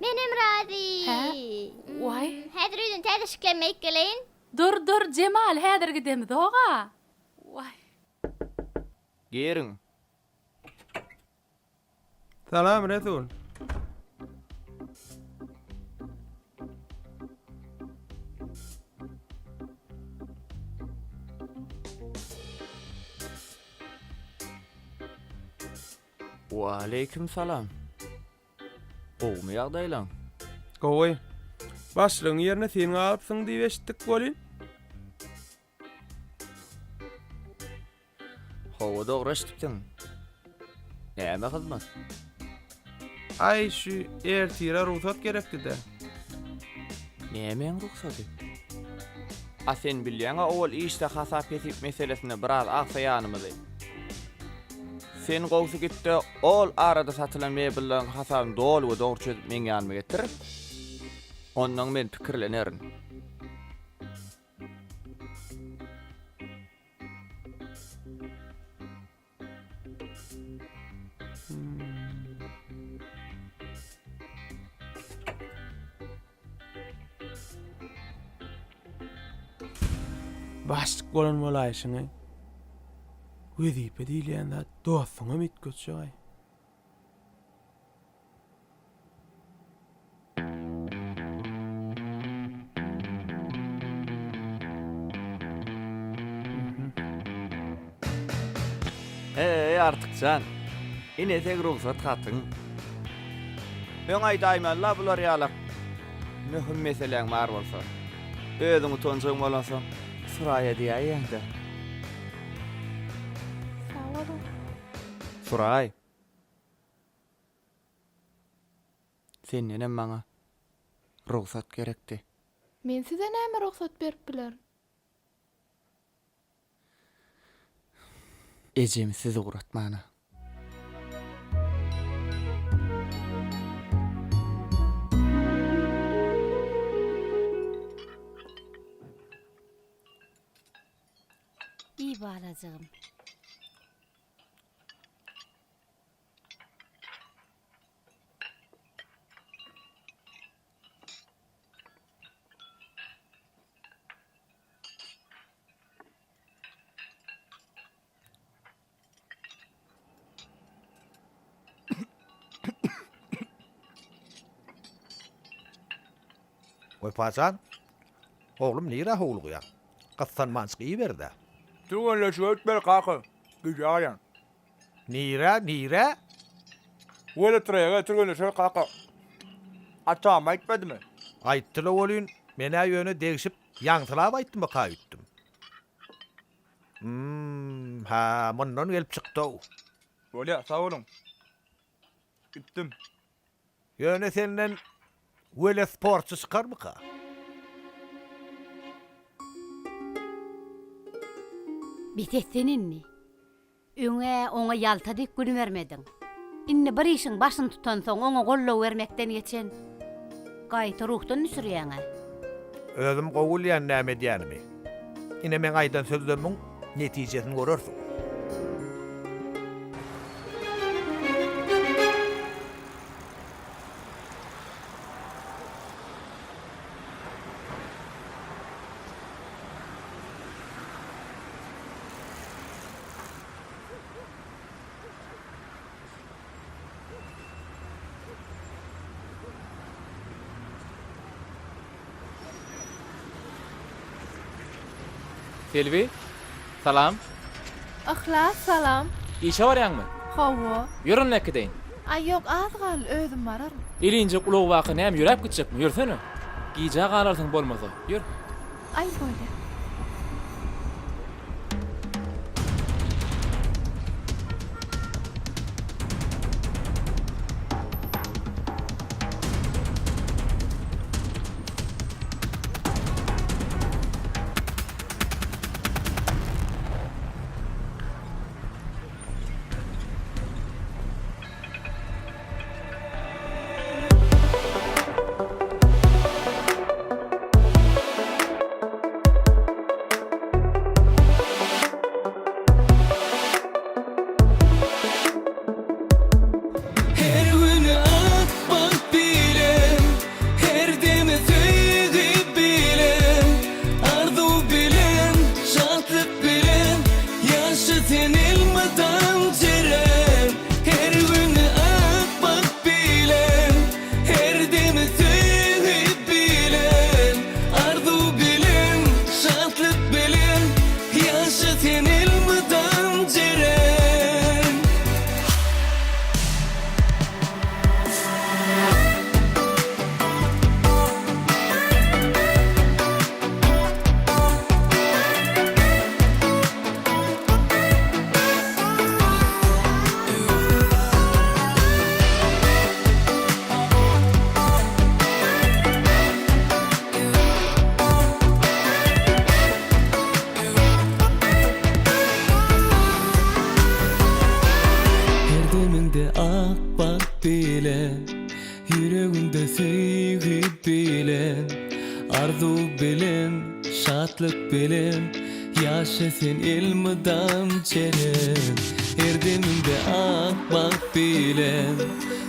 Menem razy. Hä? Waý. Häzir öýden täze şiklenme aýyp geleýin. Dur, dur, Jemal, häzir gidemizog-a. Waý. Giriň. Salam Resul. Waleýkim salam. Gowumy ýagdaýlaň? Gowy. Başlygyň ýerine sen galypsyň diýip eşitdik welin. Hawa dogry eşidipsiň. Näme hyzmat? Aý şu ertire rugsat gerekdidä. Nämäň rugsady? A sen bilýäňä owal işde hasap-hesip meselesinde biraz agsaýanymyzy. Sen gowsy gitde ol arada satylan mebellaryň hasabyny doly we dogry çözüp meň ýanyma getir. Onnoň men pikirlenerin. Başlyk bolan bolaýşyňy. Wezipe diýilýän zat dostuňam üýtgetjek-aý. Eý, Artykjan! Ine seň rugsat hatyň. Öň aýdaýmaly-la bular ýalak möhüm meseläň bar bolsa. Özüň utanjaň bolansoň, Suraýa diýäýýäň-dä. Sag boluň. Suraý! Sendenem maňa rugsat gerekdi. Men size näme rugsat berip bilerin? Ejemi siz ugratmana. Iý balajygym. Wepa jan, oglum nirä howlugýaň? Gyssanmanjyk iýiber-dä. Türgenleşige gitmeli kaka, gijä galýan. Nirä, nirä? Welotrege türgenleşer kaka. Atam aýtmadymy? Aýtdy-la welin, men-ä ýöne degşip, ýaňsylap aýtdymyka öýtdüm. Hum, hä, mundan gelip çykdy-ow. Bolýa, sag boluň. Gitdim. Ýöne senden welosportçy çykarmyka? Bes et sen indi. Öň-ä oňa ýalta dek gün bermediň. Indi bir işiň başyny tutansoň oňa goldaw bermekden geçen, gaýta ruhdan düşürýäň-ä. Özüm gowy bilýän näme edýänimi. Ine meň aýdan sözlerimiň netijesini görersiň. Selbi, salam. Yhlas, salam. Işe barýaňmy? Hawa. Ýör onda äkideýin. Aý ýok, az galdy, özüm bararyn. Elinjek ulag baka näme ýöräp gitjekmi, ýörsene. Gijä galarsyň bolmasa. Ýör. Aý bolýa. Her güni ak bagt bilen, Her demi söýgi bilen, Arzuw bilen, şatlyk bilen, Ýaşa sen elmydam Jeren. Her güni ak bagt bilen, Her demi söýgi bilen, Arzuw bilen, şatlyk bilen, Ýaşa sen elmydam Jeren. Her demiňde ak bagt bilen, Ýüregiňde söýgi bilen, Arzuw bilen, şatlyk bilen, Ýaşa sen elmydam Jeren. Her demiňde ak bagt bilen,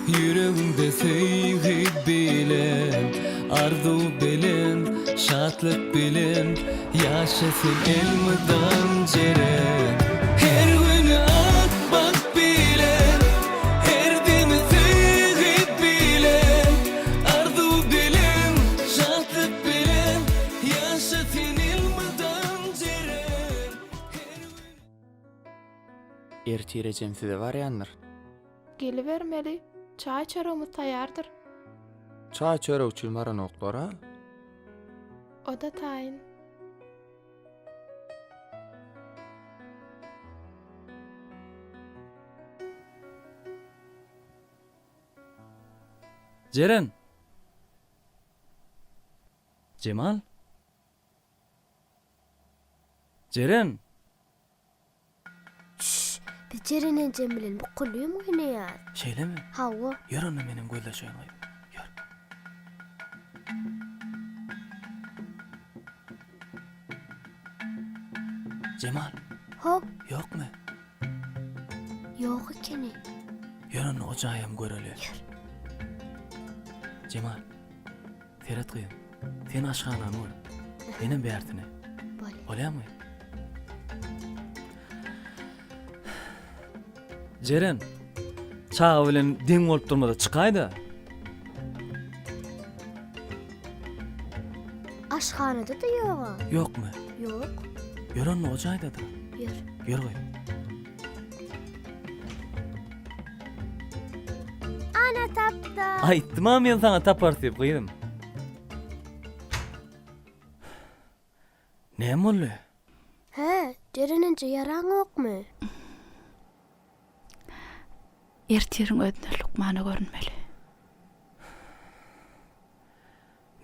Ýüregiňde söýgi bilen, Arzuw bilen, şatlyk bilen, Ýaşa sen elmydam Jeren. Her güni ak bagt bilen, Her demi söýgi bilen, Arzuw bilen, şatlyk bilen, Ýaşa sen elmydam Jeren. Ertir ejem size barýandyr. Gelibermeli, çaý-çöregimiz taýýardyr. Çaý-çörek üçin baranoklar-a? O-da taýyn. Jeren! Jemal? Jeren! Çşş, biz Jeren enjem bilen bukulym oýnaýas. Şeýlemi? Hawa. Ýör onda menem gözleşeýin gyz. Ýör. Jemal. How. Ýokmy? Ýok ekeni. Ýör onda o jaýam göreli. Ýör. Jemal. Seret gyzym. Sen aşhanany gör. Menem bärsini. Bolýar. Bolýarmy? Jeren. Çaga bilen deň bolup durmada çykaýda. Aşhanada-da ýog-a. Ýokmy? Ýok. Ýör onda o jaýda-da. Ýör. Ýör gyzym. Ana tapdym. Aýtdym-a men saňa taparys diýip gyzym. Näme boldy? Hä, Jeren enje ýaraňokmy? Ertiriň özünde lukmana görünmeli.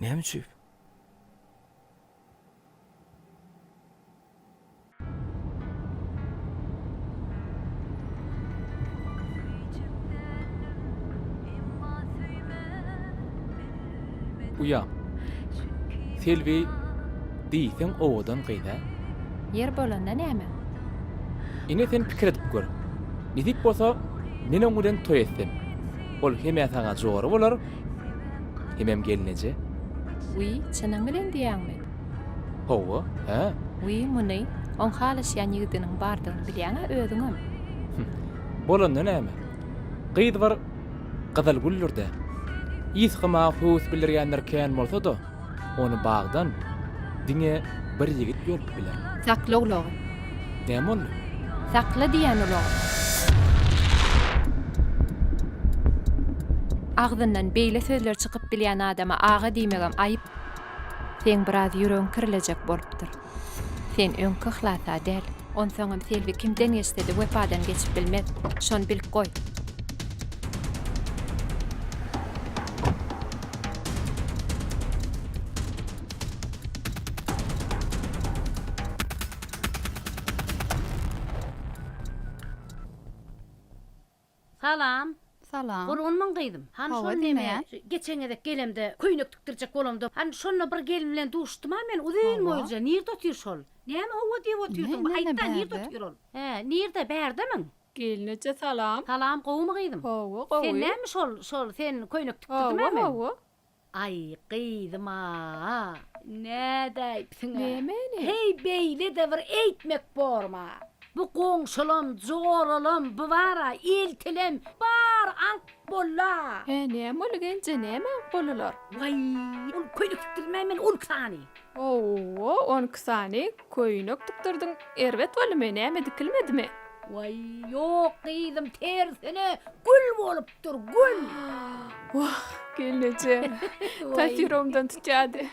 Näme üçin? Uýam, Selbi diýseň owadan gyz-ä? Ýer bolanda näme? Ine sen pikir edip gör. Nesip bolsa, men oň bilen toý etsem. Ol hem-ä saňa jora bolar, hemem gelneje. Wiý, çynyň bilen diýýäňmi? Hawa, hä? Wiý, muny, oň halaşýan ýigidiniň bardygyny bilýäň-ä özüňem. Hüm, bolanda näme? Gyz bir gyzyl güldür-dä. Ysgamaga höwes bildirýänler kän bolsa-da, ony bagdan diňe bir ýigit ýolup biler. Sakla ulagy. Näme boldy? Sakla diýýän ulagy. Agzyndan beýle sözler çykyp bilýän adama aga diýmegem aýyp. Seň biraz ýüregiň kirlejek bolupdyr. Sen öňki Yhlas-a däl. Onsoňam Selbi kimden geçse-de Wepadan geçip bilmez. Şony bilip goý. Salam. Salam. Gurgunmyň gyzym? Hany Hawa şol neme, diňleýän. geçen gezek gelemde köýnek tikdirjek bolamda, hany şonda bir gelin bilen duşdum-a men, uzyn Hawa. boýluja, nirde otyr şol? Näme hawa diýip otyrsyň, Ine, ine, aýt-da, nirde bärde. otyr ol? Hä, nirde, bärdemiň? Gelneje salam. Salam, gowumy gyzym? Hawa, gowy. Sen näme şol, şol, sen köýnek tikdirdim-ä Hawa, men? hawa. Aý, gyzym-a, nädäýipsiň-ä? Nämeni? Heý, beýle-de bir eýtmek borm-a? Bu goňşulam, joralam, bu bar-a, eltilem, bary aňk boldy-a! Hä, näme boldy gelneje, näme aňk boldular? Waý, ol köýnek tikdirdim-ä men 12 sany. Hawa, 12 sany köýnek tikdirdiň, erbet boldumy, näme dikilmedimi? Waý, ýok gyzym, tersine, gül bolupdyr, gül! Wah, gelneje, tas ýüregimden tutýardy.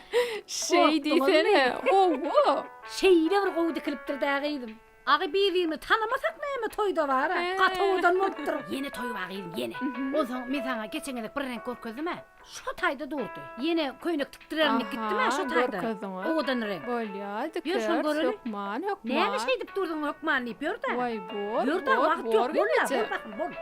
Şeý diýsene, hawa. Şeýle bir gowy dikilipdir-dä gyzym. Agy bir-birini tanamasak näme toýda bar-a, gaty owadan bolupdyr. Ýene toý bar gyzym, ýene. Onsoň men saňa geçen gezek bir reňk görkezdim-ä. Şo taýda durdy. Ýene köýnek tikdirerin diýip gitdim-ä şo taýda. Owadan reňk. Bolýa, Ýör şony diker, göreli. hökman, hökman. Näme şeýdip durduň hökman diýip ýör-dä. Waý, bor, Ýör-dä, bor, wagt bor ýok, bol-da, gelneje. bol bahym, bol.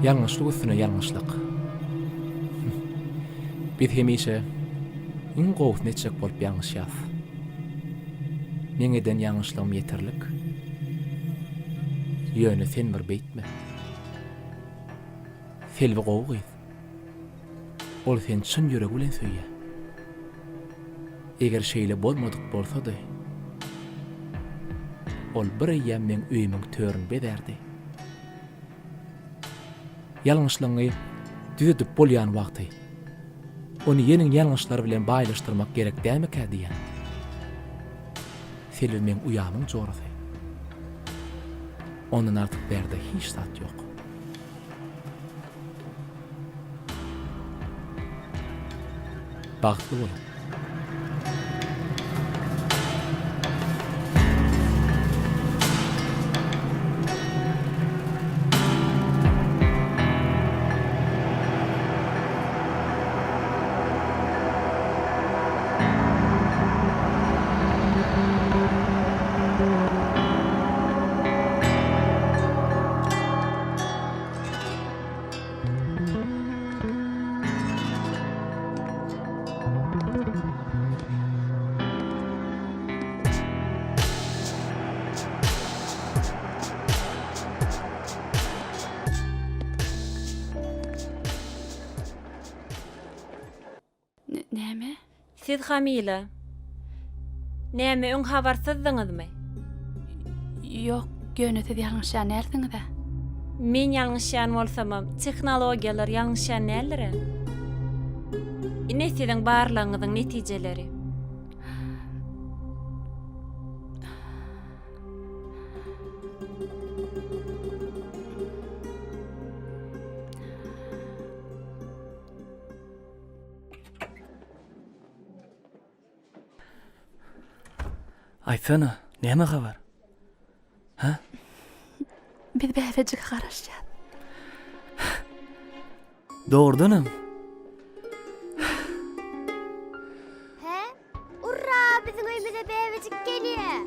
Ýalňyşlyk üstüne ýalňyşlyk. Biz hemişe. Iň gowusyny etjek bolup ýalňyşýas. Meň eden ýalňyşlygym ýeterlik. Ýöne sen bir beýtme. Selbi gowy gyz. Ol seni çyn ýüregi bilen söýýär. Eger şeýle bolmadyk bolsady, ol bir eýýäm meň öýümiň törüni bezärdi. Ýalňyşlygyňy düzedip bolýan wagty, ony ýeniň ýalňyşlar bilen baýlaşdyrmak gerek dälmikä diýýän. Selbi meň uýamyň jorasy. Ondan artyk bärde hiç zat ýok. Bagtly boluň. Näme? Siz hamyla. Näme öň habarsyzdyňyzmy? Ýok, ýöne siz ýalňyşýan dälsiňiz-ä. Men ýalňyşýan bolsamam, tehnologiýalar ýalňyşýan däldir-ä. Ine siziň barlagyňyzyň netijeleri. Aýtsana, näme habar? Hä? Biz bäbejige garaşýas. Dogrudanam? Hä? Urra, biziň öýümize bäbejik gelýär.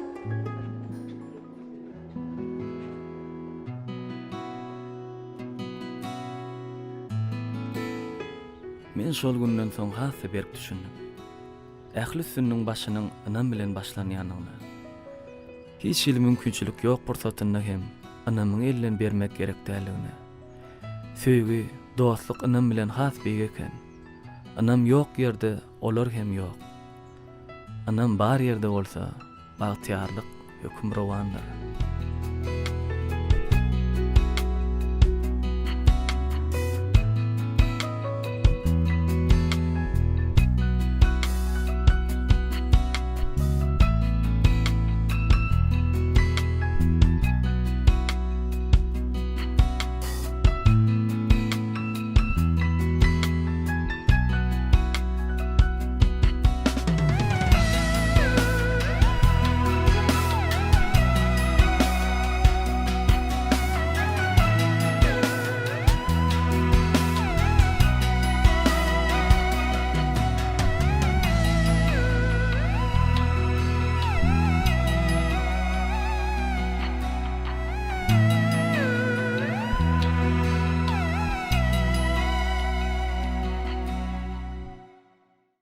Men şol günden soň has-da berk düşündim. Ähli üstünligiň başynyň ynam bilen başlanýandygyna. Hiç hili mümkinçilik ýok pursatynda hem ynamyňy elden bermek gerek däldigine. Söýgi, dostluk ynam bilen has beýik eken. Ynam ýok ýerde olar hem ýok. Ynam bar ýerde bolsa bagtyýarlyk hökümrowandyr.